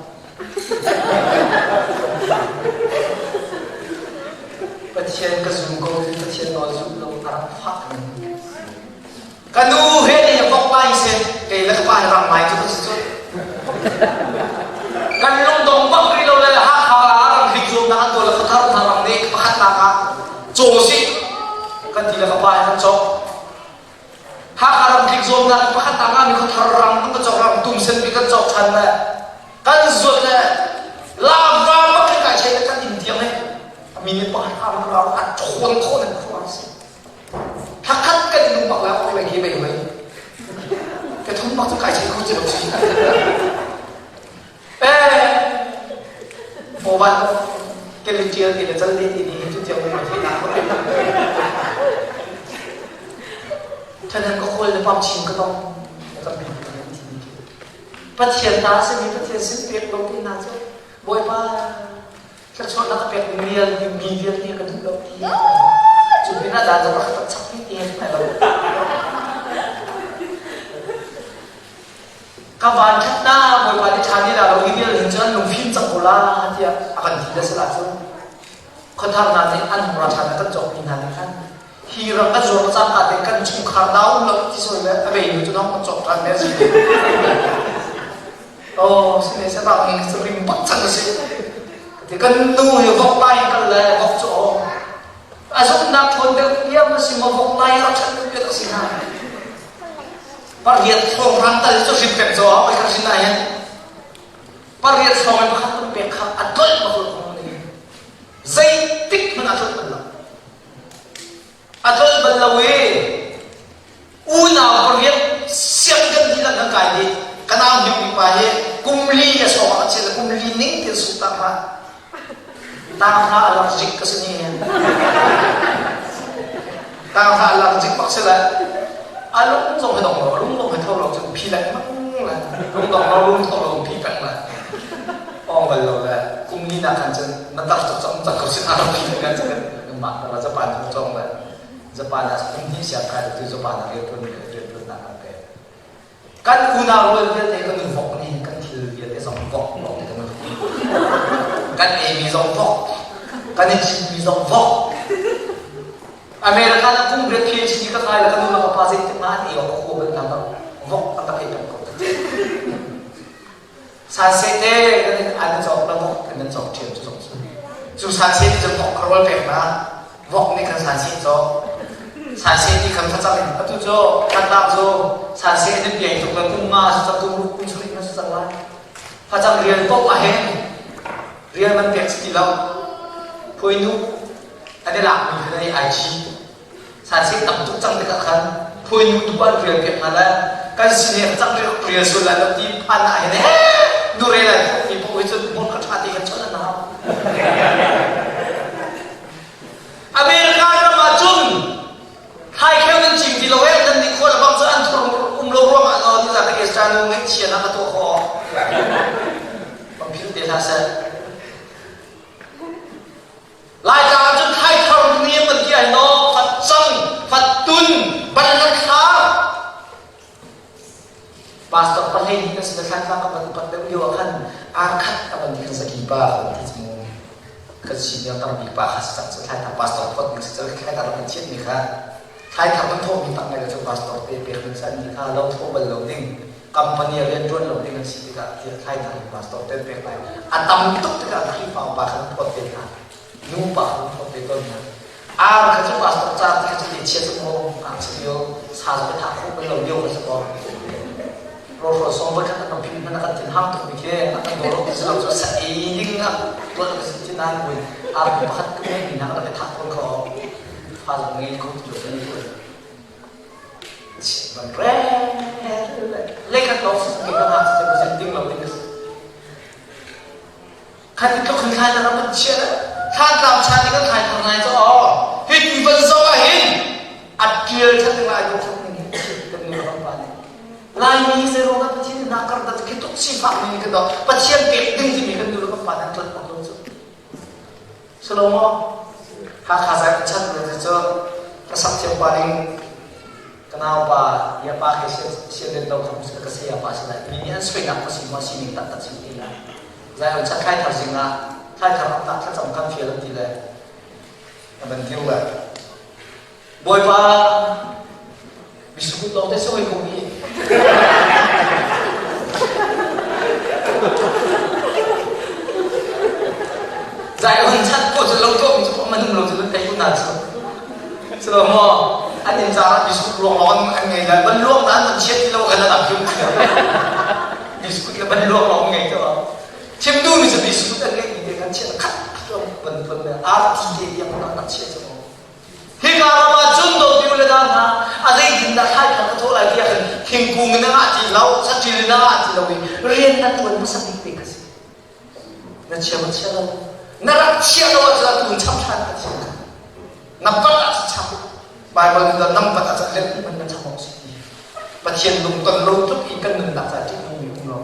Pathian ka zum ko ti Pathian nawl zum lo a rak fah ning. Ka nu he nih vok lai seh kei le ka pa he rang lai cu ka si cu. Kan lungdong bak rih lo le Hakha ah ram hrik zuamnak an tuah le khuathar hna ram nih pakhatnak ah caw sih kan ti le ka pa he kan cawk. Hakha ram hrik zuamnak pakhatnak ah mi khuathar ram kan cawk ram tum sen mi kan cawk ṭhan le kan zuat le lava bak in kai chei le kan inn tiang he mi nih pakhat ram a ṭhawn khawh nan khua si. Thakhat kan nu bak la ok lei khi bei hoi. Ka thum bak cu kai chei kho ci lo si. Eh, mobile ke le tial ti le cal le ti ni cu tiang mun thei na ko. Thanan ka khol le pam chin ka tong. Ka bi Pathian ta simi Pathian sin pek lo ti na cu Bawipa thluachuahnak a pek mi vialte mi vialte ka duh lo ti cu pinah dan zong rak chak ti ti he lo ka van that na bawipa nih ṭha ni la lo hi vial hin cun lungfim cang ko la tiah a kan ti le sala cu khuathar hna nih an hung ra ṭhan kan cawk mi hna nih khan hi ram kan zuar cang ka te kan chungkhar na um lo ti soi le a vei nu cu nong kan cawk ṭhan me si Oh, sine se bang in ka rim bak cang si. Ti kan nu hi vok lai kal le vok cu o. A zumnak ṭhawn deuh diam a si maw vok lai rak ṭhat deuh biak si hna. Pariat thong ran tal cu hrim pek zo oi kha sin ah hin. Pariat thong in pakhat kan pek kha a tlolh bak lo kong ni. Zeitik hmanh a tlolh bal lo. A tlolh bal lo i Unau pariat siang kan dihlak kan kai dih. Ka nau hniang pa hi kum li a sawng ah chiah kum li ning tin suk tak hlah. Tang hla allergic ka si ni. Tang hla allergic bak si le a lung zong he dong lo, a lung zong he tho lo cun phi lengmang le lung dong lo lung tho lo phi peng le ong bal lo le kum li nak khan cun na tar tuk cang cang ko sin a phi kan cun mah ta Japan cong le Japan ah kum hnih siang kai tu Japan ah riantuan riantuannak an pek. Kan unau rual vialte kan in vok nih kan thil vialte zong vok lawng te kan kan ei mi zong vok kan i cit mi zong vok America na kum riat PhD ka kai le ka nu le ka pa zeitik ma an ei awk ka ban na vok an tak ei peng ko Sanseh te kan in an cawk la vok kan nan cawk ṭhiam cu zong cu. Cu sanseh nih cun vok kha rawl pek na vok nih khan sanseh cawk. Sanseh nih khan facang in atu cu Thantlang cu sanseh in piai tuk le kum nga su cang kum ruk kum sarih na su cang lai. Facang rial paoh ah hin rial man pek si ti lo. Phuainu an i lakmi khan an i ai chi. Sanseh tam tuk cang tikah khan phuinu tu an rial piak hna le kan sin he cang rial sul lai lo ti phan ah hin nu re lai mi paoh hi cun hmun kha ṭha te khan chawnh an hau. America ram ah cun thlaikheu nan cing ti lo eh nan nih khua le bang cu an thur um lo ruangah no ti za ka extra nu ngaihchia na ka tuah khawh. Bang phil te hlah seh. Laitlang ah cun thaithar niam an ti ai naw facang, fattun, banhla Pastor pahlei nih kan sin thlaitlang ka van upat deuh lio ah khan ar khat a van ti khan saki pa ka van ti cu mu kan senior tam bik pa kha si cang cu thlaithar pastor phot ning si cang thlaithar kan chiat mi kha thlaithar kan thawh mi tak ngai cu pastor te pek ning san ni kha lo thawh bal lo ding company rian ṭuan lo ding an si tikah tiah thlaithar pastor te pek lai a tam tuk tikah Khrihfa upa khan phawt ve hna nu pa khan phawt ve tawn hna ar kha cu pastor ca ti kha cu te chia cu maw ngakchia lio sa cu ka thah khawh bal lo lio kha si ko. Rawhrawl sawm voikhat an kan phing hmanh a kan thin hang tuk mi khi a kan daw lo ti si lo cu sa ei ding ah tuah ka si ti nain buin arpi pakhat ka ngei mi hna ka rak i thah tawn kho fa zong ngei kho ti lo kan tuan ban re lekhat lo si ke ka ngak si ka ding lo ding si khat tluk hin thlai na ram chia thlan tlam chan ni kan thlai thar ngai cho hi ti van zo ah hin a tial that lai do khok ning kan nu ram pa nih Laimi zeiruang dah Pathian nih kar dah khi tuk sifak mi kan do Pathian pek ding timi kan nu le kan pa nih an tuan bak lo cu Salomo Hakha zai kan chan le cu ka sak thiam pa ding ka nau pa ya pa he sian den do kham ka saya pa si lai mi nih an soinak ka si mo sining tak tak si ti lai zai on chat thlai thar zing ah thlai thar tak thlacam kan fial an ti le ka ban diu le Bawipa bisukut lawng te sungei ko hi. Zai hun chat ko cu lo tuah mi cu man um lo cu thei kun na cu. Silo mo an in ca bisukut luang lawng an ngei lai ban luang na an chiat ti lo kan an kim. Bisukut le ban luang lawng ngei to. Thim du mi cu bisukut an ngei mi te kan chiat khat khat ban ban le ar ti te tiang kan chiat cu. Hika ram ah cun dawtu le nau hna a zeitindah thlai kha ka thawh lai tiah khan thingkung in a ngah ti lo, saṭil in a ngah ti lo i rian na ṭuan hmasa bik te kha si. Na chia ma chia lo. Na rak chia lo ahcun atu in chap ṭhan ka chia. Na pat ah chap. Baibal nih nam pat ah let hmanh na chap awk si ti. Pathian lungton lo tluk in kan nunnak ca ṭih mi um lo.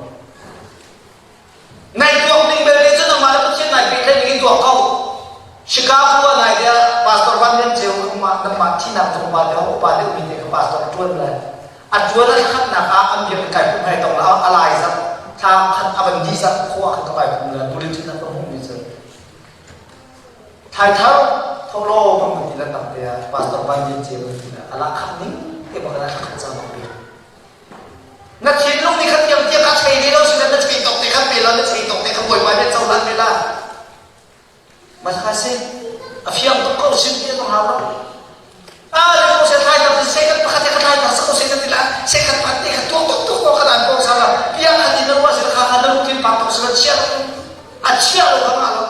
Nai tuak ning belte cu nangmah le Pathian nai pehtlaih ning in tuak ko. Chicago ah nai tiah Pastor Van Lian Ceu nangmah nangmah thinak zung pa te upa deuh mi te kha pastor a ṭuan lai. A ṭuan a khatnak ah an biak kai pum hai tong la a lai zak thla khat a van dih zak khua khan ka kai pum la bulletin a ka hmuh mi cu thai thar tholo bang ti lan tak te ah Pastor Van Lian Ceu ti la ala khat ning te bak la khat cha bak bi Na thinlung nih kha tiang tiang kha chei ve lo si na chei tawk te kha pe la na chei tawk te kha bawipa nih cohlan ve la. Mas kha si a fiang tuk ko sin ti zong hau lo. Ah le ko se thlai tak se kan pakhat te kha thlai tak ko se na ti la se khat pat te kha tuak tuk tuk ko kha dan ko sa la pia khat in na ruah se kha kha na lungthin pak tuk se la chia a chia lo kha ma lo.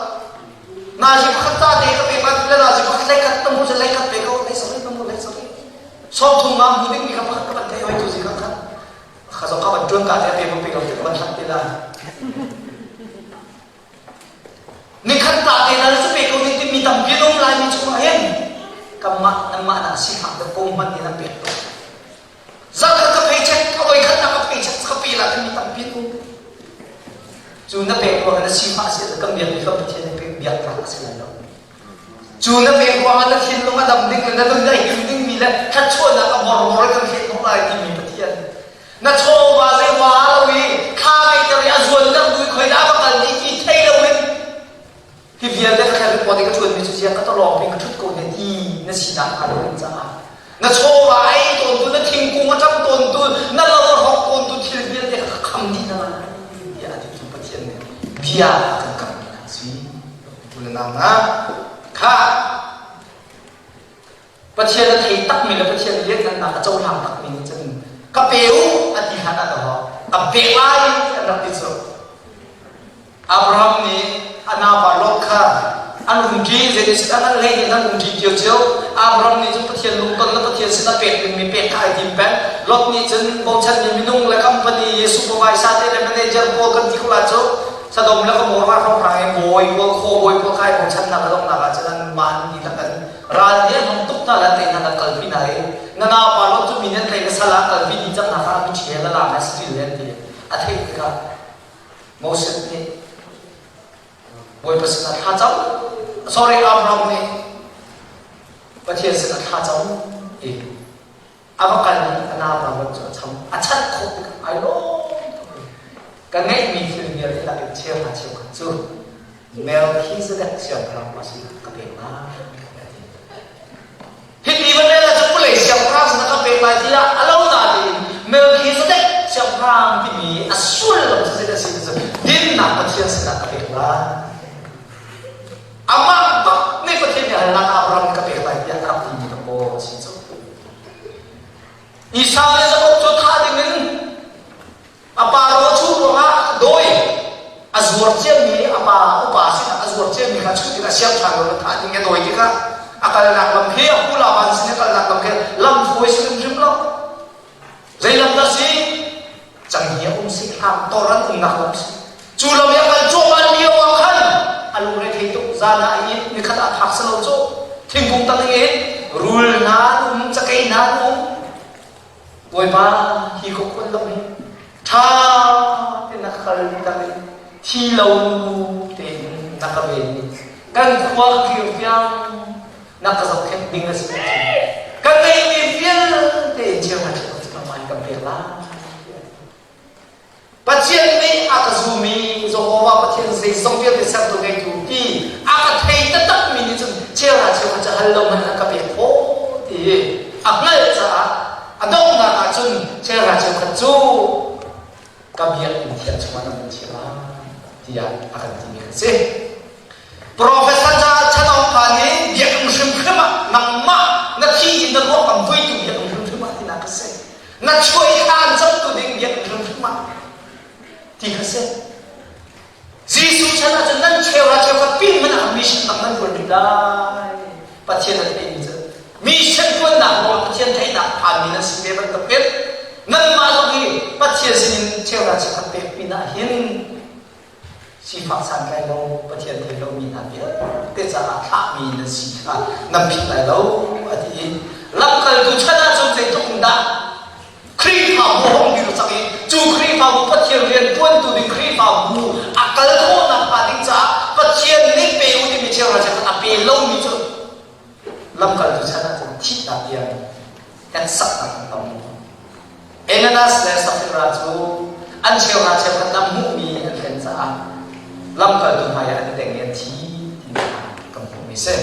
Na ji pakhat ta te ka pe pa ti la na ji pakhat lai khat na mu se lai khat pe ko lai sa na mu lai sa Sawmthum nga hmu ding mi kha pakhat ka van theih hoi tu zi kha kha kha zong kha van ṭuan ka te pe pe lo te ka van hlat te la. Nikhat ta te na cu pe ko ding ti mi tampi an um lai mi chung ah hin kanmah nanmah na si hak deuh ko hmanh in an pek to. Zakhat ka paycheck a voi khat na ka paycheck ka pe la ti mi tampi an um. Cu na pek ruang na sifah si kan biak mi kan Pathian nih pek biak tlak a si lai lo. Cu na pek ruangah na thinlung a dam ding le na nun a him dingmi le thluachuahnak a borbor in kan thlet hnawh lai timi Pathian. Na chawva zei wa lo i thla ngeihter i a zuanter tu i khoi dah va kal ni ti thei loin hi vialte ka thlen report i ka ṭuanmi cu ziang ka tawlawng pin ka ṭhut ko ne ti na sinak hnga lo ding caah na chawva ai tawntu na thingkung a ṭam tawntu na lo a hrawk tawntu thil vialte kha ka kham dih hna lai tiah a titu Pathian nih bia a kan kamhmi hna a si. Unau hna, kha Pathian a thei takmi le Pathian lianhngannak a cohlang takmi nih cun ka pe u a ti hlan ah dawh ka pek lai an rak ti cu. Abraham nih a naupa Lot kha an umṭi zeitin an hlei in an umṭi cio cio Abraham nih cun Pathian lungton le Pathian sin a pek dingmi pek kha ai tim peng Lot nih cun bochanmi minung le company supervisor te le manager pawl kan ti ko lai cu Sodom le Gomorrah hrawnghrang i bawi pawl khuabawi pawl kha ai bochannak a donghnak ah cun an mah an dihlak an ral nih an hung tuk hna le an tei hna an kalpi hna i na naupa Lot cu mi nih an tlaih na sal ah kalpi dih cang hna kha mi ṭhial a lang a si le an ti a theih tikah Moses nih Bawipa sinah thla cam sorry Abraham nih Pathian sinah thla cam i a va kal i a naupa Lot cu a cham a chanh khawh tikah ai lawm tuk i ka ngeihmi thil vialte lakin cheuhra cheukhat cu Melchizedek siangpahrang pa sinah ka pek lai a ti. Hiti va rel ahcun vulei siangpahrang sinah ka pek lai tiah a lo nain Melchizedek siangpahrang timi a sullam cu zeidah a si ti cu dinnak Pathian sinah ka pek lai. Amah bak nih Pathian nih halnak Abraham ka pek lai tiah a rak timi ka paw a si cu. Esau le Jakob cu thah dingin. zuar ciami a pa upa sinah a zuar ciami kha chuh tikah siang ṭha lo na thah ding a dawi tikah a kalnak lam khi a pu Laban sin a kalnak lam khi lam fawi si hrimhrim lo. Zei lam dah si? Canghngia um si hlang tor an umnak lam si. Cu lam i a kal cuahmah lio ah khan a lungre thei tuk zan ah a it nikhat ah thak si lo cu thingkung tang in rul hna an um cakei hna an um Bawipa hi ka khuan lo hi ṭha tein na ka kal dang i thi lo tein na ka ven i kan khua kir tiang na ka zohkhenh ding a si ka ngeihmi vialte in cheu hna cheu nangmah in kan pek lai. Pathian nih a ka zum i Jehovah Pathian zeizong vialte sertu ngeitu ti a ka thei taktakmi nih cun cheuhra cheukhat cu hal lo hmanh a ka pek khawh ti a hngalh caah a donghnak ah cun cheuhra cheukhat cu ka biakinn thiang chungah nan vun chia lai tiah a kan timi kan si. Professor Chan Aung Pha nih biakinn hrimhrim ah nangmah na thi in na ruah kam vuitu biakinn hrimhrim ah tinak a si. Na chuah i aan cangtu ding biakinn hrimhrim ah ti kha si. Jesuh chan ahcun nan cheuhra cheukhat pin hmanh ah mission bang nan tuan rih lai. Pathian a theimi cu mission tuannak ruangah Pathian theihnak phanmi nan si ve bantukin nanmah zong hi Pathian sinin cheuhra cheukhat pek pinah hin Sifak santlai lo, Pathian thei lomi hna vialte caah thlahmi na si kha nan philh lai lo, a ti i lamkaltu chan ahcun zeitluk in dah Khrihfabu hong dir cang i cu Khrihfabu Pathian rian ṭuantu ding Khrihfabu a kal khawhnak hnga ding caah Pathian nih pe u timi cheuhra cheukhat a pe lomi cu lamkaltu chan ahcun thihnak tiang hneksaknak an tong. Ananias le Sapphira cu an cheuhra cheukhat lam hmuhmi an hlen caah lamkaltu hmaiah an i teng i an thi ti kha kan hmuhmi si.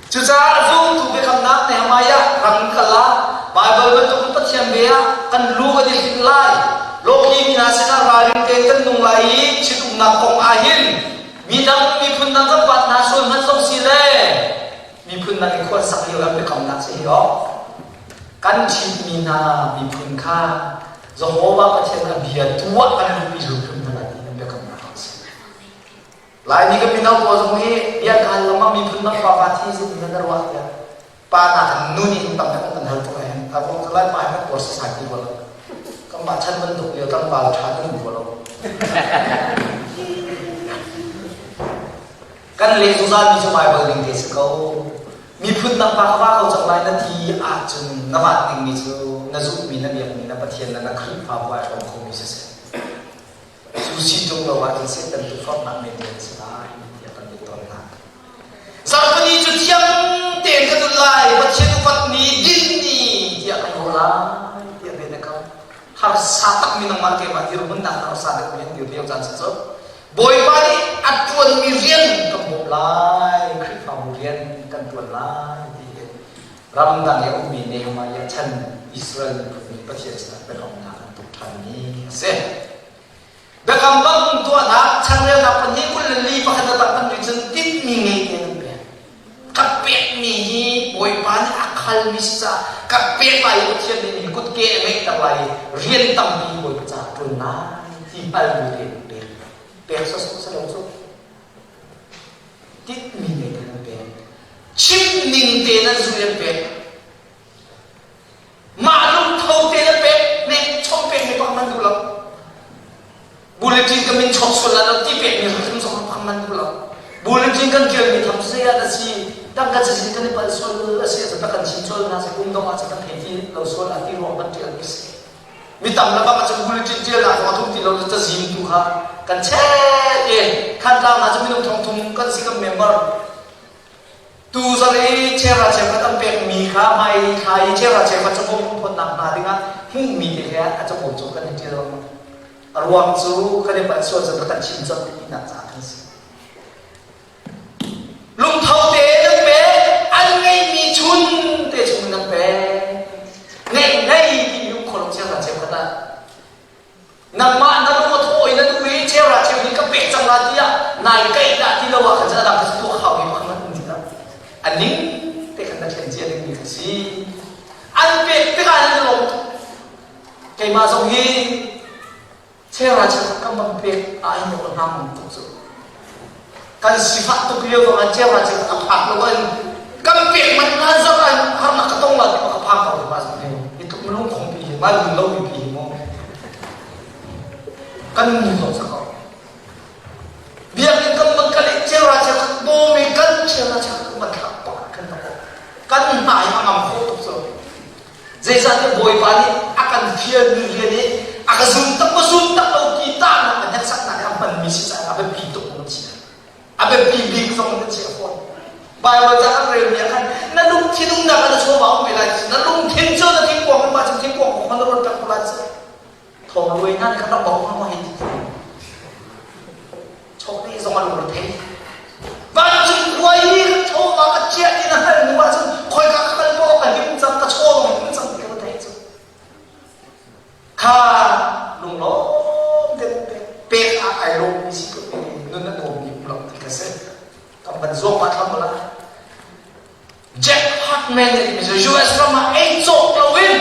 Cucaah zumtu biakamnak Nehemiah ram kal ah Baibal bantukin Pathian bia ah kan lu kan i hlinh lai. Lawki mi hna sinah ralring tein kan nung lai i ṭhitumnak kong ah hin midang miphun dang kan pat hna sual hmanh zong si le miphun dang i khualsak lio an biakamnak si hi awk kan ṭhitmi hna miphun kha Jehovah Pathian a bia tu ah kan luhpi hrimhrim hna lai ti an biakamnak a si. Laimi kan mino pawl zong hi bia kan lengmang miphun dang pa pa thi sin in na ruah tiah pa na kan nu nih tam kan kan hal tuk ahhin a ruang cu lai pa hi kan uar sasai ti rua lo kanmah chan bantuk lio tlangval ṭha kan um rua lo Kan leh zungzalmi cu Baibal ning te si ko. Miphun dang pa ka va ko cang lai na ti ahcun na vat dingmi cu na zumhmi na biakmi na Pathian le na Khrihfabu ai hrawm khomi siseh. Cu si ṭung lo ahcun Satan tukforhnak men men si lai tiah kan ti tawn hna. Zarhpini cu thiang tein ka nun lai, Pathian upat ni, din ni tiah kan ruah lai tiah bia na kam. Harsa takmi nangmah keimah dirhmunnak harsa deuhmi an dir lio caan si cu. Bawipa nih a ṭuanmi rian kan bawmh lai, Khrihfabu rian kan ṭuan lai ti hi ramdang i a ummi Nehemiah chan Israel miphun nih Pathian sinah biakamnak an tuk ṭhanmi a si. Biakam bang tuahnak chanrelnak pahnih 24 pakhat a tang kan rih cun tinhmi ngei tein an pek. Ka pekmi hi Bawipa nih a khalmi si caah ka pek lai i Pathian nih nihin kutke a ngeihter lai i rian tampi Bawipa caah ṭuan lai ti hngal bu tein pek. Pek sawsawh si lo cu. Tinhmi ngei tein an pek. Chim ning tein an zulh an pek. Mah lungtho tein a pek nek chom pek mi bak man duh lo. Bulletin ka min chok sual la ti pek mi hrim zong bak man duh lo. Bulletin kan tial mi tham zei ah da si tangka cazin kan i pal sual a si a kan chim sual na si kum dong ah kan thei ti lo sual a ti ruang kan tial mi si. Mi tam le bak ah bulletin tial nak zong a thum ti lo cazin tu kha kan chet e khan tlang na cu minung thong thum kan si kan member Tuzarh i cheuhra cheukhat an pekmi kha hmai thla i cheuhra cheukhat cabuam phawtnak hna dingah hmuhmi te he a cabuam cu kan i ṭial lengmang. A ruang cu kan i palh sual cu kan chim colh tinak caah kan si. Lungtho tein an pek, an ngeihmi chun te chung in an pek. Ngeih ngei timi um kho lo cheuhra cheukhat ah Nangmah na lung a thaw i na duh i cheuhra cheu nih ka pek cang la tiah nai kaih dah ti lo ah khan cun a dang kha cu tuah hau mi pakhat um ti lo. A ning te khan na thlen cia dingmi kha si. An pek tikah nan i lawm tuk. Keimah zong hi Chera cheu kan ban pek ah hin ka hna tuk cu. Kan sifah tuk lio zong ah chera cheu ka phak lo in kan pek man na zong ah harnak ka tong la ti ka phang ko ma zong he. Hi tuk lung khong pi hi ma lung lo pi hi mo. Kan nu zong sa ko. Biakinn kan man kal i chera cheu bawm i kan chera cheu kan man thlah pak kan ta Kan hna hi a ngam khawh tuk cu. Zeicahtiah Bawipa nih a kan fialmi rian i a ka zum tak maw zum tak lo ti tahnak a hneksaknak i a hmanmi si caah a biapi tuk na chia. A biapi bik zong na chia fawn. Baibal ca kan relmi ah khan na lungthin umnak ah na chawva um ve lai na lungthin cu na thingkuang in mah cu thingkuang kong na ruat peng ko lai cu. Thawng luai hna nih khan rak bawk hna maw hei ti. Chawleh zong an ur thei. Vancung khua i ka chawva ka chiah ti na hngalh hnu ahcun khoika ka kal paoh ka him cang ka chaw zong him cang ti ka theih cu. Kha lunglawm te pek ah ai lawmmi si ko nun a nuammi um ti ka si. Kan van zuam pa thlam la. Jack Hartman nih timi cu US ram ah ei cawk loin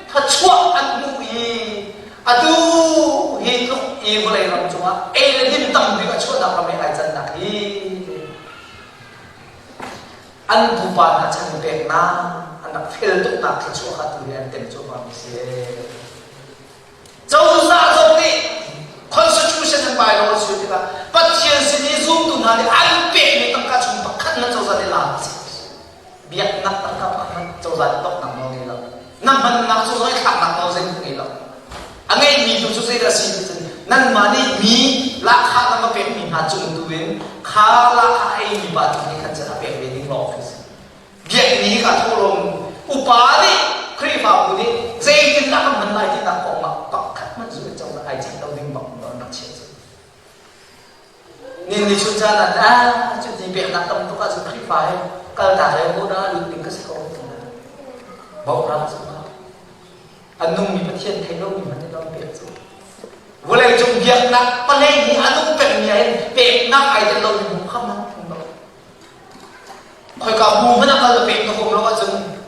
thluachuah an hmuh i atu hi tluk i vawlei ram cungah ei le din tam bik a chuahnak ram i ai cannak hi an pupa hna chan peknak an rak fel tuknak thluachuah kha tu hi an tem cuahmah mi si. Cozah zong nih constitution an bylaw an suai tikah Pathian sin i zumtu hna nih an pekmi tangka chung pakhat na cozah nih la a si. Biaknak tangka pakhat cozah nih toknak nawl ngei lo. Na hmannak cu zong i thlaknak nawl zeihmanh ngei lo. A ngeimi tu cu zeidah a si ti cun nanmah nih mi lahkhah na va pekmi hna cung tu in kha lahkhah eimi pa tu nih khan cun a pek ve ding lawng khi si. Biakni ka thawhlawm upa nih Khrihfabu nih zeitindah kan hman lai tinak kong ah pakhat hmanh zu cozah ai ceih lo ding bak an rak chiah cu. Nin ni chun caan ah ah cuti peknak tam tuk ahcun Khrihfa he kaltak le bawhra lut ding ka si ko. Bawhra cu a nungmi Pathian thei lomi hmanh nih lam pek cu. Vawlei cung biaknak palei nih a nung pengmi ah hin peknak ai tel lomi bu kha man phung lo. Khoika bu hmanh ah kal na pek na huam lo ahcun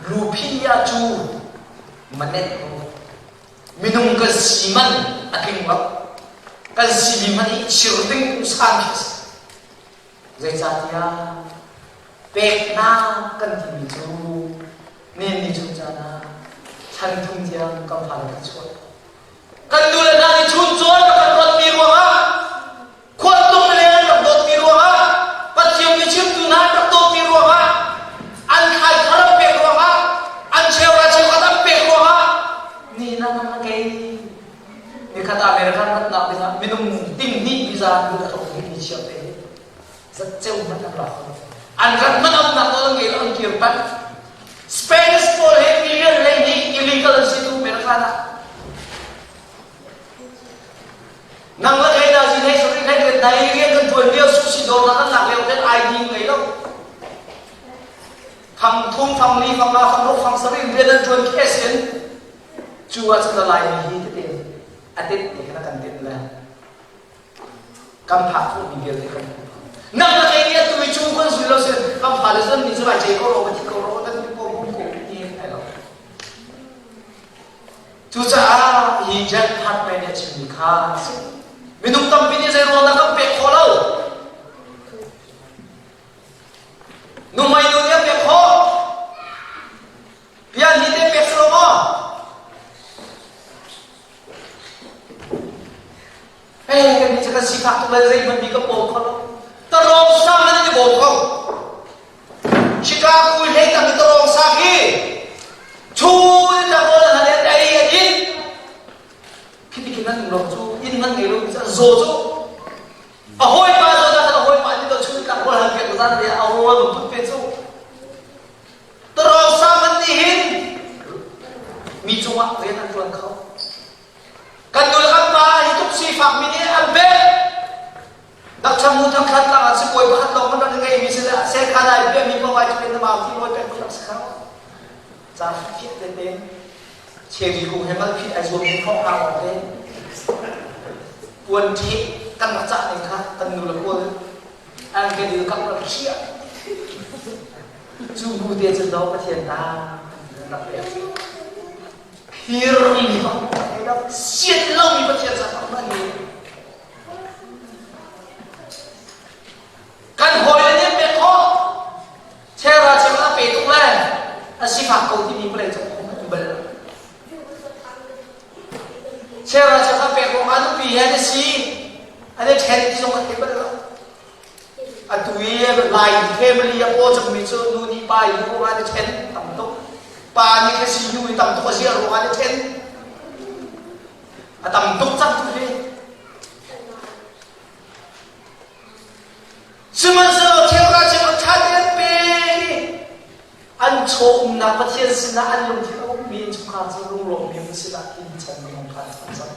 Luphiya cu manet ko. Minung kan si man a tling lo. Kan si mi hmanh hi chir ding san khi a si. Zeicahtiah peknak kan timi cu nen ni chung caan ah thlan thum tiang kan fale kan chuah. Kan nu le hna nih chuncawn a kan rawtmi ruangah khualtlung le an rak dawtmi ruangah Pathian biachimtu hna an rak dawtmi ruangah an thlai thar an pek ruangah an cheuhra cheukhat an pek ruangah ni na nang na kei nikhat American ratnak dingah minung ting hnih visa an a thok mi chiap te zatceu hmanh an ra kho an rat hmanh umnak nawl an ngei lo an kir manh Spanish pawl he million lei nih illegal an si tu American ah nang la kei na zin hei sori hei ret nai rian kan tuan lio sushi dawr na kan lak lio kan ID ngei lo fang thum fang li fang nga fang ruk fang sarih rian an tuan case in cu ah cun lai mi hi tete atet te kha kan tet le Kan phak khawhmi vialte kan hmu. Nang na kei nih atu i cu kan zul lo sin kan fale zon nih cu ai ce ko ro ka thi ko ro kan ti ko bum ko ti ai lo. Cucaah hi Jack Hartman nih a chimmi kha a si. Minung tampi nih zei ruang dah kan pek khawh lo? Nuhmei nu nih a pek khawh. Bia nih te pek si lo maw? Hei, kan nih cu kan sifak tuk le zeihmanh mi kan bawm kho lo. Tarawng sang an i bawm kho. Chicago i hlei tam i tarawng sang hi chu in tangol an han ei an in. Khi ti khin an um lo cu inn man ngei lo mi cu an zaw cu. A hawipa zaw dah a hawipa nih to chu tangol han pek zan le a rawl put pe cu. Tarawng sang an nih hin mi cungah rian an tuan kho. Kan nu le kan pa hi tuk sifakmi nih an pek. Dakcham mu thang khat lang ah sibawi pakhat lawng man rak ngeimi si le sekhan ai piahmi paoh ai ṭhen na mau ti lawi pek rak si kho. Ca fiat te te cherry kung he mal phit ai zuam ding khong hang awk te. Puan ṭhe kan rak cah ning kha kan nu le kawl an kan il kap rak khiah. Cu bu te cun do Pathian ta rak pek. Firmi bak sian lomi Pathian ca an ngei. Kan hawile nih pek khawh. Chera cheu a pe tuk le a sifak ko timi vawlei cung um an bal. Chera cheu a pek ruangah nupi he an si an i ṭhen ti zong an thei bal lo. Atu i Lai family a paw cangmi cu nu nih pa i ruangah an i ṭhen tam tuk. Pa nih kha si nu i tam tuk a ziar ruangah an i ṭhen. A tam tuk cang tu hi. Sihmanhsehlaw cheuhra cheukhat ṭha tein an pek i an chaw umnak Pathian sinah an lungthin a ummi innchungkhar cu lunglawmmi an si lah ti chan minung kha an chan cang.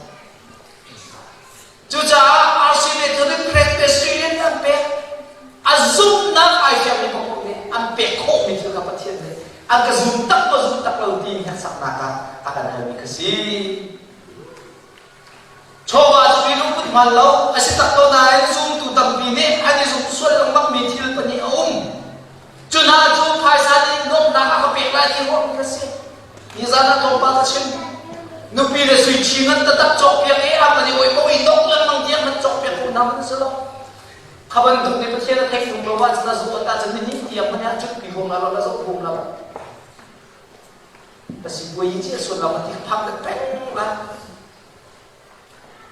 Cucaah RC Methodist Presbyterian an pek. A zumhnak ai fiangmi paohpaoh nih an pek khawhmi thil kha Pathian nih an ka zum tak maw zum tak lo ti hneksaknak ah a kan halmi kha si. Chawva cu mi lungput hmaan lo a si tak ko nain zumtu tampi nih an i zumh sual lengmangmi thil pahnih a um. Cu hna cu phaisa nih nuamhnak a ka pek lai ti ruahmi kha si. Nizan ah tlawmpal ka chim. Nupi le sui ṭhi ngan taktak cawkpiak i a man i oi ko i dok lengmang tiang man cawkpiak ko hna man si lo. Kha bantuk nih Pathian a theih tung lo ahcun a zuat ahcun nihin tiang man ah cukpi huam la lo la zoh huam la lo. Ka sipuai ci a sullam a ti phak le peng la.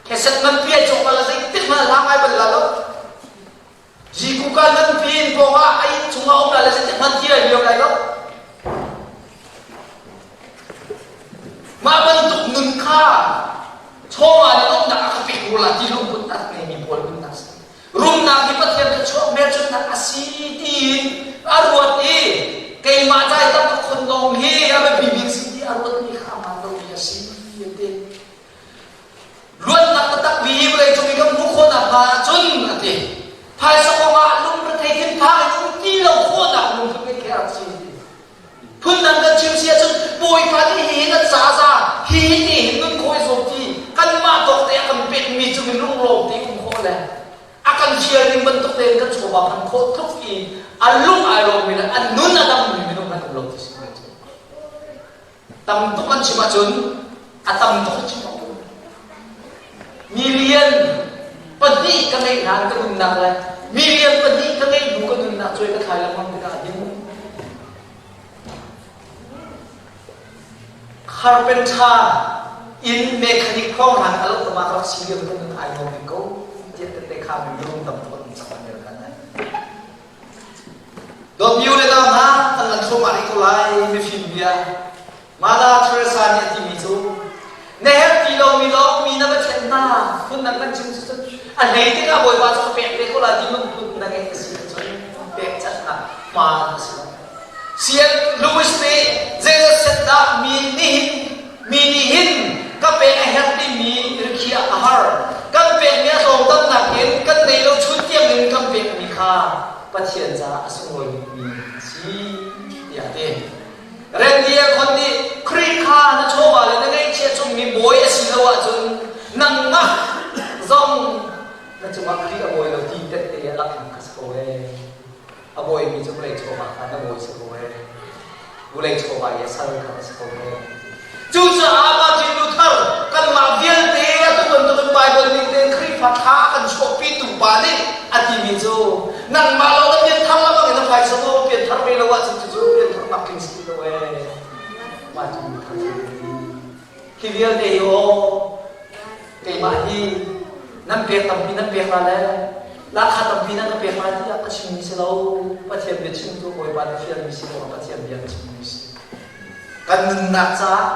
Kheset man pi ai cawk la zeitik hmanh hlang ai bal la lo. Jikuka nan pi in pawng ah ai chungah um la le zeitik hmanh ti ai lio lai lo. Mah bantuk nun kha chawva le lawmhnak a ka pek rua la ti lungput a rak ngeimi pawl nunnak si. Rumnak hi Pathian ka chuah hmelchunhnak a si tiin a ruat i keimah ca i tam ka khon lawng hi a biapi bik si ti a ruatmi kha a hmaan lomi a si an ti. Luatnak taktak mi hi vawlei cung i kan hmuh khawhnak hnga ahcun a ti. Phaisa kongah lungrethei thinphang in um ti lo khawhnak lungput ngeih khi a rak si. Phundang kan chim si ahcun Bawipa nih hihi na ca za hihi ni hin nun khawh i zuam ti kanmah tawk te a kan pekmi cu mi lunglawm te um khawh le a kan fial ning bantuk tein kan chawva hman khawh tluk i a lung ai lawmmi le a nun a dammi minung kan um lo ti si tam tuk an chim ahcun a tam tuk an chim awk million pahnih ka ngeih hlan ka nunnak le million pahnih ka ngeih hnu ka nunnak cuai ka thlai lengmang tikah hin carpenter in mechanic hrawng hlan a lo tama ka rak si lio ka nun ai nuam ko tiah tette kha mi minung tam tuk an cak an kan Dawtmi u le nau hna, kan lan thluahmah rih ko lai mifim bia. Mother Teresa nih a timi cu na herh ti lomi lawng mi na va ṭhen hna phundang kan chim cu a hlei tikah Bawipa cu ka pek te ko lai ti lungput na ngeih a si ahcun pekchanhnak hmaan a si lo. C.S. Lewis nih zeizat set dah mi nihin mi nih hin ka pek a herh timi rikhiah a har. Kan pekmi a tlawmtam nakin kan nei lo chun tiangin kan pekmi kha Pathian caah a sunglawi bikmi a si tiah a ti. Randy a khon nih Khrih kha na chawva le na ngeihchiah cungmi bawi a si lo ahcun nangmah zong na cungah Khrih a bawi lo ti tette a langhnak kha si ko ee. A bawimi cu vawlei chawva kha na bawi si ko ee. Vawlei chawva i a sal kha na si ko ee. Cucaah Martin Luther kanmah vialte atu bantukin Baibal ning tein Khrihfa thla a kan chuahpitu pa nih a timi cu nangmah lawng na pianthar la bangin na phaisa maw pianthar ve lo ahcun cucu piantharnak tling si lo ee. Martin Luther hi vialte hi aw keimah hi nan pek tampi nan pek la le lahkhah tampi nan ka pek la tiah ka chimmi si lo Pathian bia chimtu Bawipa nih fialmi si lo Pathian bia ka chimmi si Kan nunnak caah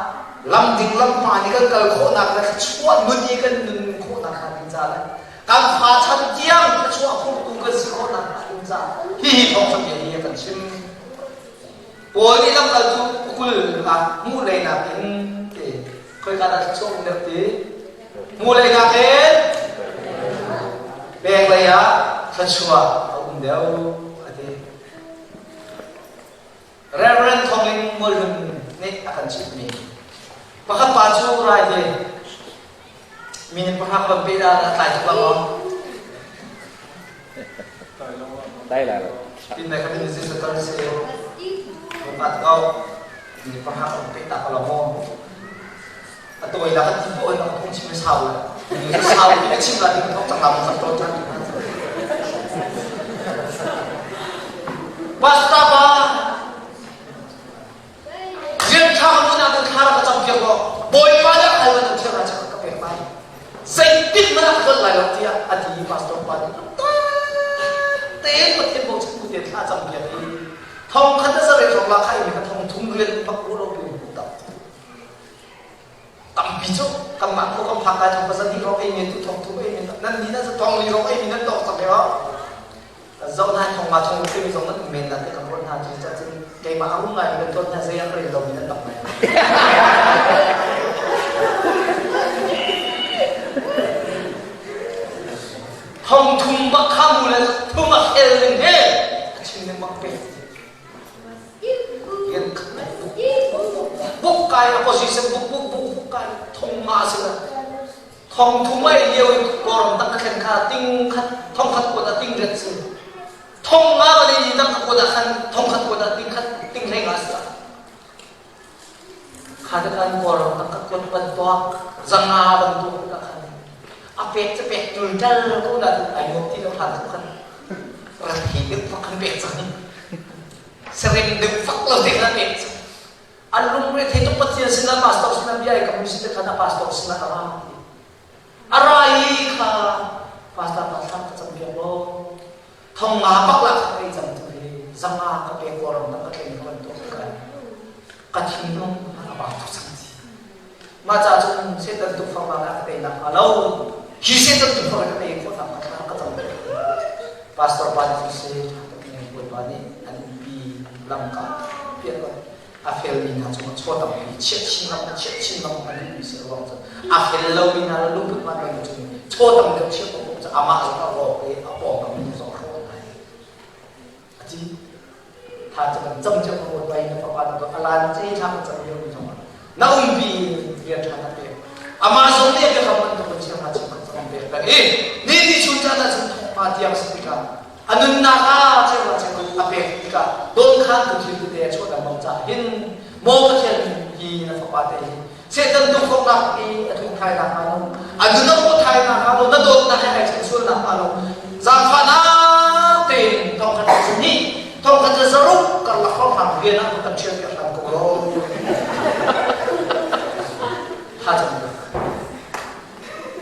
lam ding lam hmaan i kan kal khawhnak le thluachuah nun i kan nun khawhnak hnga ding ca le kan fa chan tiang thluachuah phurtu kan si khawhnak hnga ding caah hihi thawngṭha bia hi a kan chim. Paul nih lamkaltu ukul ah hmuh leinak in ti khoika dah thluachuah um deuh ti hmuh leinak in pek lei ah thluachuah a um deuh a ti. Reverend Thawngling Mualhlun nih a kan chimhmi pakhat pa cu rai te minute pahra ka van pe dah tlai tuk la maw? Tai lai lo. Tin mai khatin si sa tar si ka ko minute pahra ka van pe ta ko la maw? A tawi la kan ti poh in a phung chim sau la. Sau ti na chim la ti ka thok cang la mo to cang. Pastor pa rian ṭha ka hmuh nak thla ka cam piak law Bawipa nih hal bantuk thiam ah ka pek lai. Zeitik hmanh ah ka tlolh lai lo tiah a ti i pastor pa nih tein Pathian bochan bu tein thla cam piak i thong khat a zarek rong la kha i ka thong thum rian bak ru lo pi tak. Tampi cu kanmah khua kan phak lai thong pasal hi rong ei men tu thong thum ei men nan ni nan thong li rong ei mi nan tawk cang he zoh hna thong ma thong timi zong nan um men la te kan ruat hna cu cun keimah a rum ngai mi kan tuan hna zei a rel lo mi nan tam ngai. Thong thum bak kha mu le thum a khel ding he a chim ding bak pe. Rian khat nai buk buk kai a position buk buk buk buk kai thong ma si la. Thong thum ai lio in korom tak ka thlen kha ting khat thong khat kuat a ting ret si. Thong nga ba ni tak ka kuat a khan thong khat kuat a ting khat ting hlei nga si. Kha te khan korom tak ka kuat ban tuak zanga ban tuak ka khan a pek che pek tul tel ko na ai nuam ti lo khan khan rat hi deuh fak khan pek cang. Serem deuh fak lo te khan pek cang. An lungre thei tuk Pathian sinah pastor sinah bia i kam si te khan a pastor sinah a ra ti. A ra i kha pastor pa thlam ka cam piak law thong nga bak la kha kai cam tu hi zanga ka pe koram na ka tlen ka bantuk ka ka thinlung a ba tu cang ti. Mah ca cun Satan tukforhnak ah ka tei nak hnga lo. Hi Satan tukforh ka tei khawh nak hnga thla ka cam. Pastor pa nih cun si ṭha tuk in Bawipa nih an umpi lamka piah a felmi hna cungah chaw tampi chiah chin lam chiah chin lam a duhmi si ruang cu a fel lomi hna le lungput hman lo cun chaw tam deuh chiah ko cu amah zong a rawk i a pawngkam minung zong a rawk lai a ti tha cu kan cam cio ko bai na fapa na alan ce tha kan cam lio mi zong na umpi rian tha na pek amah zong nih a biakam bantuk in chiang ha chim kan cam pek peng i ni ni chun caan ah cun thawngpa tiang si tikah a nunnak ah cheukhat cheukhat a pek tikah dawnkhan tu thil tete a chuah lengmang caah hin maw Pathian hi na fapa te hi Satan tukforhnak i a tlung thai nak hnga lo a nun a pawh thai nak hnga lo na dawtnak he ai chen sual nak hnga lo zaangfahnak tein thongkhat le hnih thongkhat le zaruk karlak hrawnghrang rian ah kan ṭhial piak hram ko lo tha cam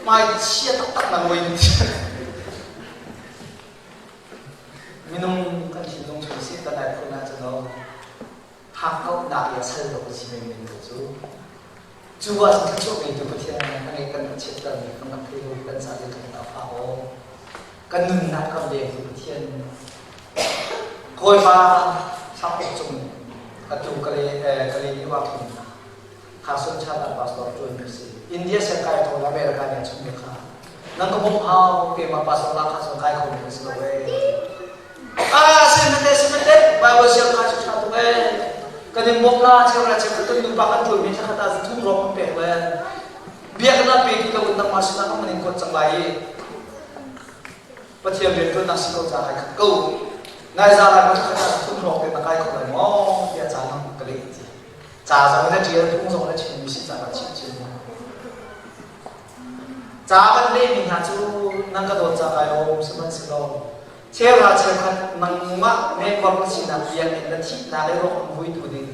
hmai chia taktak na lawi Minung kan thinlung chung Satan ai phun ahcun aw hakkauhnak le sal lo si menmen ko cu. Cu ahcun thluachuah ngeitu Pathian a ngeih kan chiattermi kan rak thei lo kan ca kan ta fa aw. Kan nunnak kan lengtu Pathian Kawipa Sangpuk cung atu kale kale ni wa khin kha sun chan ah pastor tuan mi si. India siang kai tho America nih chung mi kha nang ka bawmh hau keimah pastor la kha sun kai kho mi si lo e. Ah sihmete sihmete Bible siang kai cu tha tuk e. Kan in bawmh la cheu la cheu kan nu pa kan tuan mi thakhat ah thum rong kan pek le biakna pe ti lo in nangmah sinah kan in kuat cang lai i Pathian riantuannak si ko ca kai khat ko. Nai za lai ma thakhat ah thum rong te na kai kho lai maw tiah ca nang ka leh ti. Ca zong na ṭial, phung zong na chimmi si ca kan chimh chin. Ca kan lehmi hna cu nan ka dawt ca kai lawm sihmanhsehlaw cheuhra cheukhat nangmah member na sinak biakinn na thihnak i ruak an vuitu ding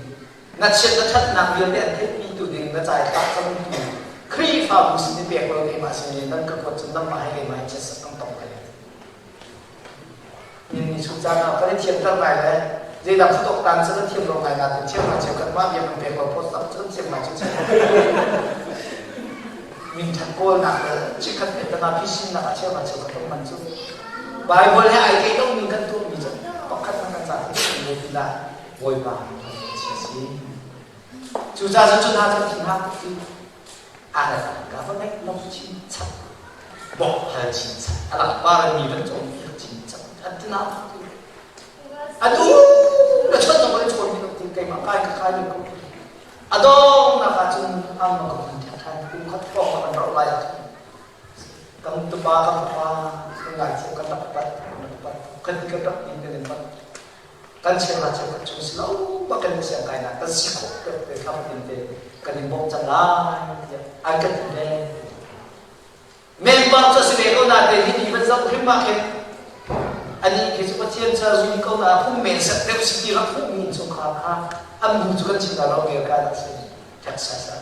na chiat na ṭhatnak vialte an theihpitu ding na caithlak cangtu Khrihfabu sin i pek lo keimah sin i nan ka kuat cun nangmah he keimah he chiatsak kan tong lai. Ni chung caan ah kan i thiamter ngai le zeidang cu tuaktan cu kan thiam lo ngai nain thiam ngai cheukhat mah bia kan pek lo post tak cu kan thiam ngai cu min that kawlnak le chikkhat petana phisinnak ah cheu cheukhat kan man cu Bible he ai keih lomi kan tuahmi cu pakhat hmanh kan ca thi ti la Bawipa chia si cucaah cun hna cu thin hak ti a ka va ngeih lo chinchap bawk hal chinchap a lakpar mi van cawm piak chinchap an ti na adu na chon zong kan chawn mi ti keimah kai ka kai ko adong na ka cun am ma ko kan than kum khat phong kan ro lai kan tupa kan pa kan ngai thiam kan rak pat kan rak pat kan kan rak ti kan pat. Kan cheuhra cheukhat chung si lo bak in siangkainak kan si khawh te thla fatin te kan in bawmh cang lai tiah an kan ti ve. Member cu a si ve ko nain hi ni van zoh hrim ah khin anih khi cu Pathian ca zum ko na phung men set deuh si ti rak hmuhmi innchungkhar kha an bu cu kan chim hna lo America ah si Texas ah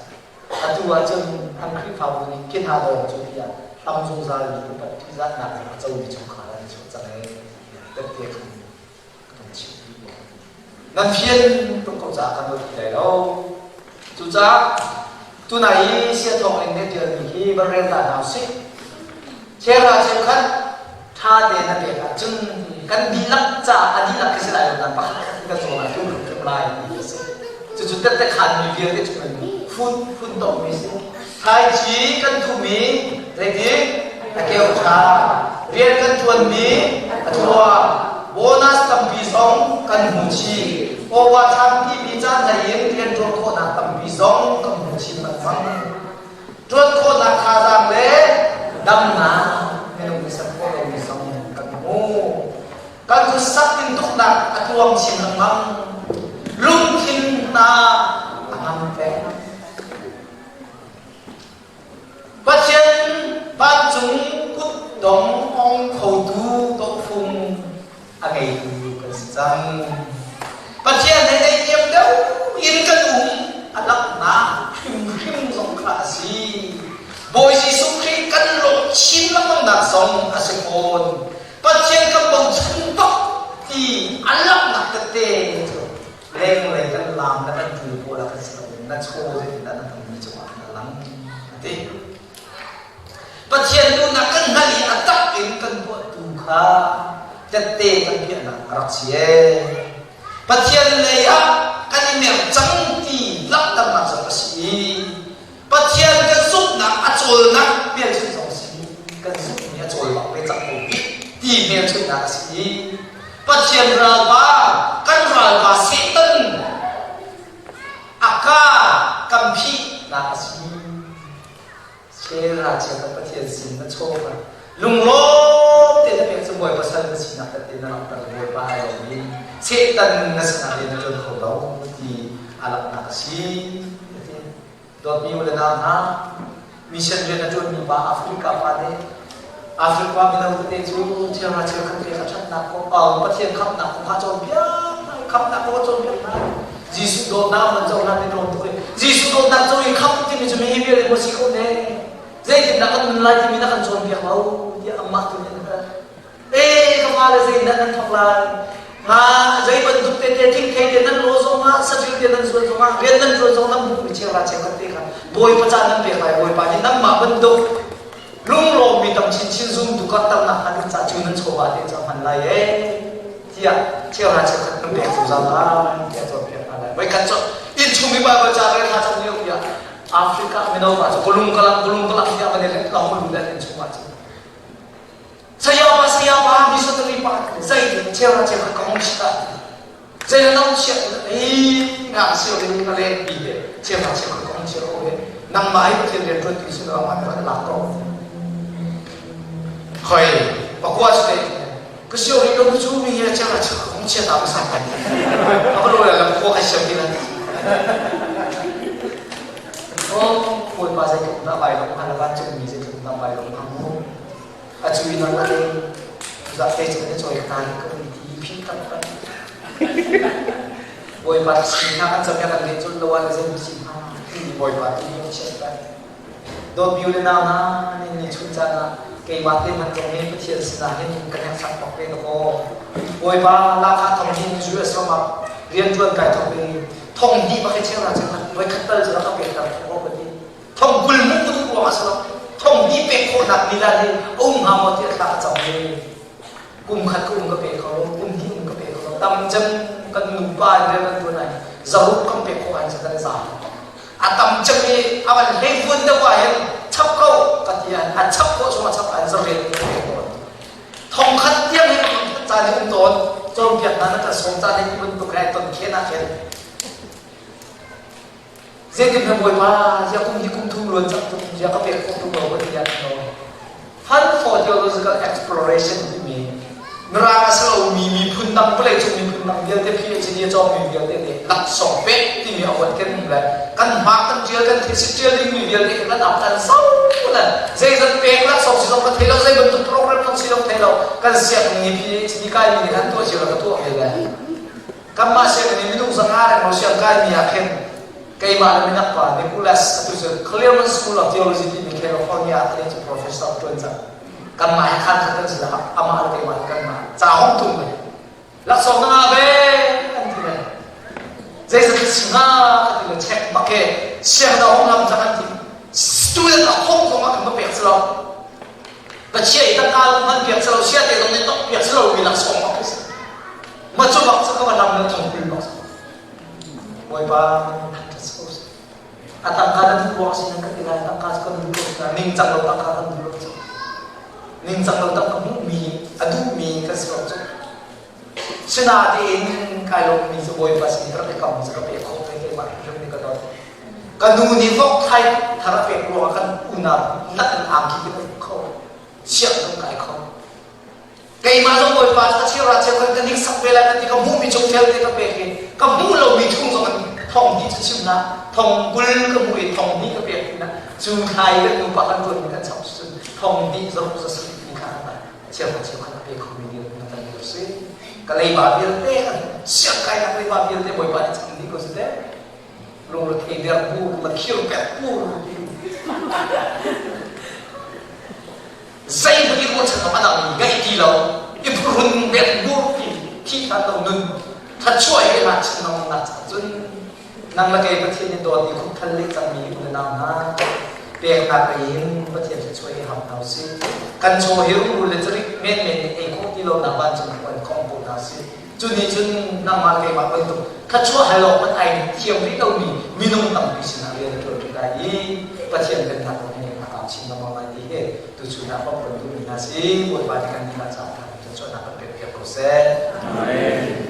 atu ahcun an Khrihfabu nih khi hna lawng cu tiah hlam zungzal mi upat ṭihzahnak a comi chungkhar an i chuah cang ee tiah tette khan kan chim nan fian tuk ko caah kan ti lai lo. Cucaah tunai i sia thawng in ne ṭialmi hi van rel ta hna usih. Chera cheukhat ṭha tein na pek ahcun kan dihlak ca a dihlak khi si lai lo nain pakhat khat kan zawn ah tlung hrimhrim lai ti a si. Cucu tette khanmi vialte chung in phun phun tongmi si. Thlaici kan duhmi zeiti a keu ṭha, rian kan ṭuanmi a thua, bonus tampi zong kan hmu chih, overtime timi caan hlei in rian ṭuan khawhnak tampi zong kan hmu chin lengmang. Ṭuan khawhnak thazaang le damnak minung nih ser khawh lomi zong kan hmu. Kan khuasak tintuknak a tluang chin lengmang. Lungthin hna a ngam peng. Pathian vancung kutdong ong khotu tawhfung a ngeitu kan si cang. Pathian he naihniam deuh in kan um a langhnak hrimhrim zong kha a si. Bawi Jesuh Khrih kan lawmh chin lengmangnak zong a si fawn. Pathian kan bochan bak ti a langhnak tete cu lenglei kan laam le kan ṭul pawl ah kan si loin na chaw zeitindah na hmanmi cungah na lang a ti. Pathian duhnak kan hngalh i a tak in kan tuahtu kha tette kan piahnak a rak si ee. Pathian lei ah kan i mer cang ti langhternak zong a si i Pathian kan zumhnak a cawlnak hmelchunh zong a si. Kan zumhmi a cawl bak ve cang ko hih ti hmelchunhnak a si i Pathian ralpa kan ralpa Satan a ka kan phihnak a si. Chera chia kan Pathian sin na chaw kha lunglawm te na pek cu Bawipa sal na sinak tette na langhter Bawipa ai lawm i Satan na sinah rian na ṭuan kho lo ti a langhnak a si. Dawtmi u le nau hna, mission rian a ṭuanmi pa Africa pa nih Africa mino tete cu cheuhra cheukhat pek a ṭhatnak kong, Pathian khamhnak kong kha cawnpiak hna, khamhnak kong a cawnpiak hna. Jesuh dawtnak man cohlan in rawn tuk i Jesuh dawtnak cu i khamh timi cu mi vialte maw si ko ne? Zeitindah kan nun lai timi na kan cawnpiak lo tiah amah tu nih an hal. Ee ka fale zeidah nan thawk lai? Nga zei bantuk tete thingthei te nan law zong ah saṭil te nan zuan zong ah rian nan ṭuan zong nan hmuhmi cheuhra cheukhat te kha Bawipa ca nan pek lai Bawipa nih nangmah bantuk lunglawmmi tam chinchin zumtu karhternak hnga ding ca cu nan chawva te cu a hman lai ee tiah cheuhra cheukhat nan pek zungzal lai tiah cawnpiak hna lai. Voikhat cu innchung i Baibal ca rel hna cang lio tiah Africa mino pa cu kulung kalang kulung kalang tiah van i let long lu le innchung ah cun Sayapa sayapa missionary pa zei cheu cheu ka hong chia zei na nong chia ei nga sio ding na len bi te cheu cheu ka hong chia ko he nangmah hi Pathian rian tuan tu sin lo ma kan lak ko khoi pakua ste ka sio ri lo chu mi he cheu cheu ka hong chia ta ma sa ka lo la lam ko kai siam ti na oh poi pa zai tuk na bai lo ma la van chung mi zai tuk na bai lo ma mu A cu in a le zahte cu na cawi ka ka um ti phi tak tak. Bawipa sin hna kan cam kan leh cun lo ah zei si hna ti Bawipa tu nih a chiat tak. Dawt biu le nau hna ni ni chun caan ah keimah te hmanh zong hi Pathian sinah hin ka hneksak bak ve dakaw. Bawipa lahkhah thong hin US ram ah rian ṭuan kai thok in thong hnih bak hi cheu hna cun voi khat tal cu rak ka pek ter khawh ko ka ti. Thong 20 mu duh ruang ah si lo thong hnih pek khawhnak lila hi a um hnga maw tiah thla ka cam ve. Kum khat ka um ka pe kho lo, kum hnih um ka pe kho lo. Tam cem kan nupa in rian kan tuan ai zaruk kan pek khawh ahhin kan za. A tam cem i a van hleivuan deuh ah hin chap ko ka ti ah a chap khawh chung a chap ah zarek ka pek tawn. Thong khat tiang hi caan hi um tawn. Cawnpiak hna na kan sawm caan hi bantuk he ton khen ah khin Zeitin na Bawipa, zia kum hi kum thum luan cang tuk, zia ka pek khawh tuk lo ka ti ah no. Fund for Theological Exploration timi Mirang a si lomi miphun Miphun dang vawleicung miphun dang vialte PhD a cawngmi vialte nih laksawng pek timi award kan hmu le kan hma kan ṭial kan thesis ṭial dingmi vialte kan ap kan zo le zeizat pek laksawng si zong ka thei lo, zei bantuk program zong si zong thei lo. Kan sianginn nih PhD kaimi nih kan tuah cio le ka tuah ve le kanmah sianginn nih minung 500 renglo siang kaimi ah khin keimah le minak pa Nicholas, atu cu Claremont School of Theology timi California ah cu professor ṭuan cang, kanmah he khan khat kan si lah, amah le keimah le kanmah ca hong tum ve, laksawng na ngah ve an ti le zeizat na si hnga ka ti le check bak ke siang na hong lam cang an ti. Student a khong zong ah kan va pek si lo, Pathian i tangka zong hman piak si lo, sia te zong nih tok piak si lo mi laksawng bak si ma cu bak cu ka va lam le thong pul bak. Bawipa thangṭhat si ko seh. A tangka na duh ruang si nan ka ti lai, tangka cu kan duh ko na ningcang lo tangka kan duh lo cu. Ningcang lo tangka hmuhmi a duhmi kan si lo cu. Sinain kai lawmmi cu Bawipa sin ka rak i kam cu ka pek khawh ve, keimah hrimhrim nih ka dawt. Ka nu nih vok thai thar a pek ruangah kan unau nak in angki kan uk kho, siang zong kai kho. Keimah zong Bawipa cu a cheu ra cheu kan ka ning sak ve lai ka ti, ka hmuhmi chung vialte ka pek i ka hmuh lomi chung zong in thong hnih cu chim hna, thong 20 ka hmuh i thong hnih ka pek hna. Cu thlai kan nupa kan tuanmi kan chap cun thong hnih zaruk za sarih ti kha cheu khat cheu khat a pe khomi dirhmun kan dir si. Ka leiba vialte kan siang kainak leiba vialte Bawipa nih cham dih ko si teh. Lungre der bu la khir pek bu zeihmanh i ruahchan awk a dangmi ngeih ti lo i phuhrun bet bur ti thi hlan lo nun thlachuah he hlan chin lengmang nak cah cun nang le kei Pathian nih dawt i khupthal leh cangmi u le nau hna, peknak lei in Pathian thluachuah hi ham hna usih. Kan chaw hi rungrul le carik menmen nih ei khawh ti lo nak vancung khua in khong ko hna sih. Cu nih cun nangmah keimah bantuk thluachuah hal awk hmanh ai thiam rih lomi minung tampi sinah rian a ṭuan rih lai i Pathian pennak kong hi a kau chin lengmang lai ti hi tuchun ah bawmh kan duhmi hna si. Bawipa nih kan dihlak caah thluachuahnak kan pek piak ko seh. Amen.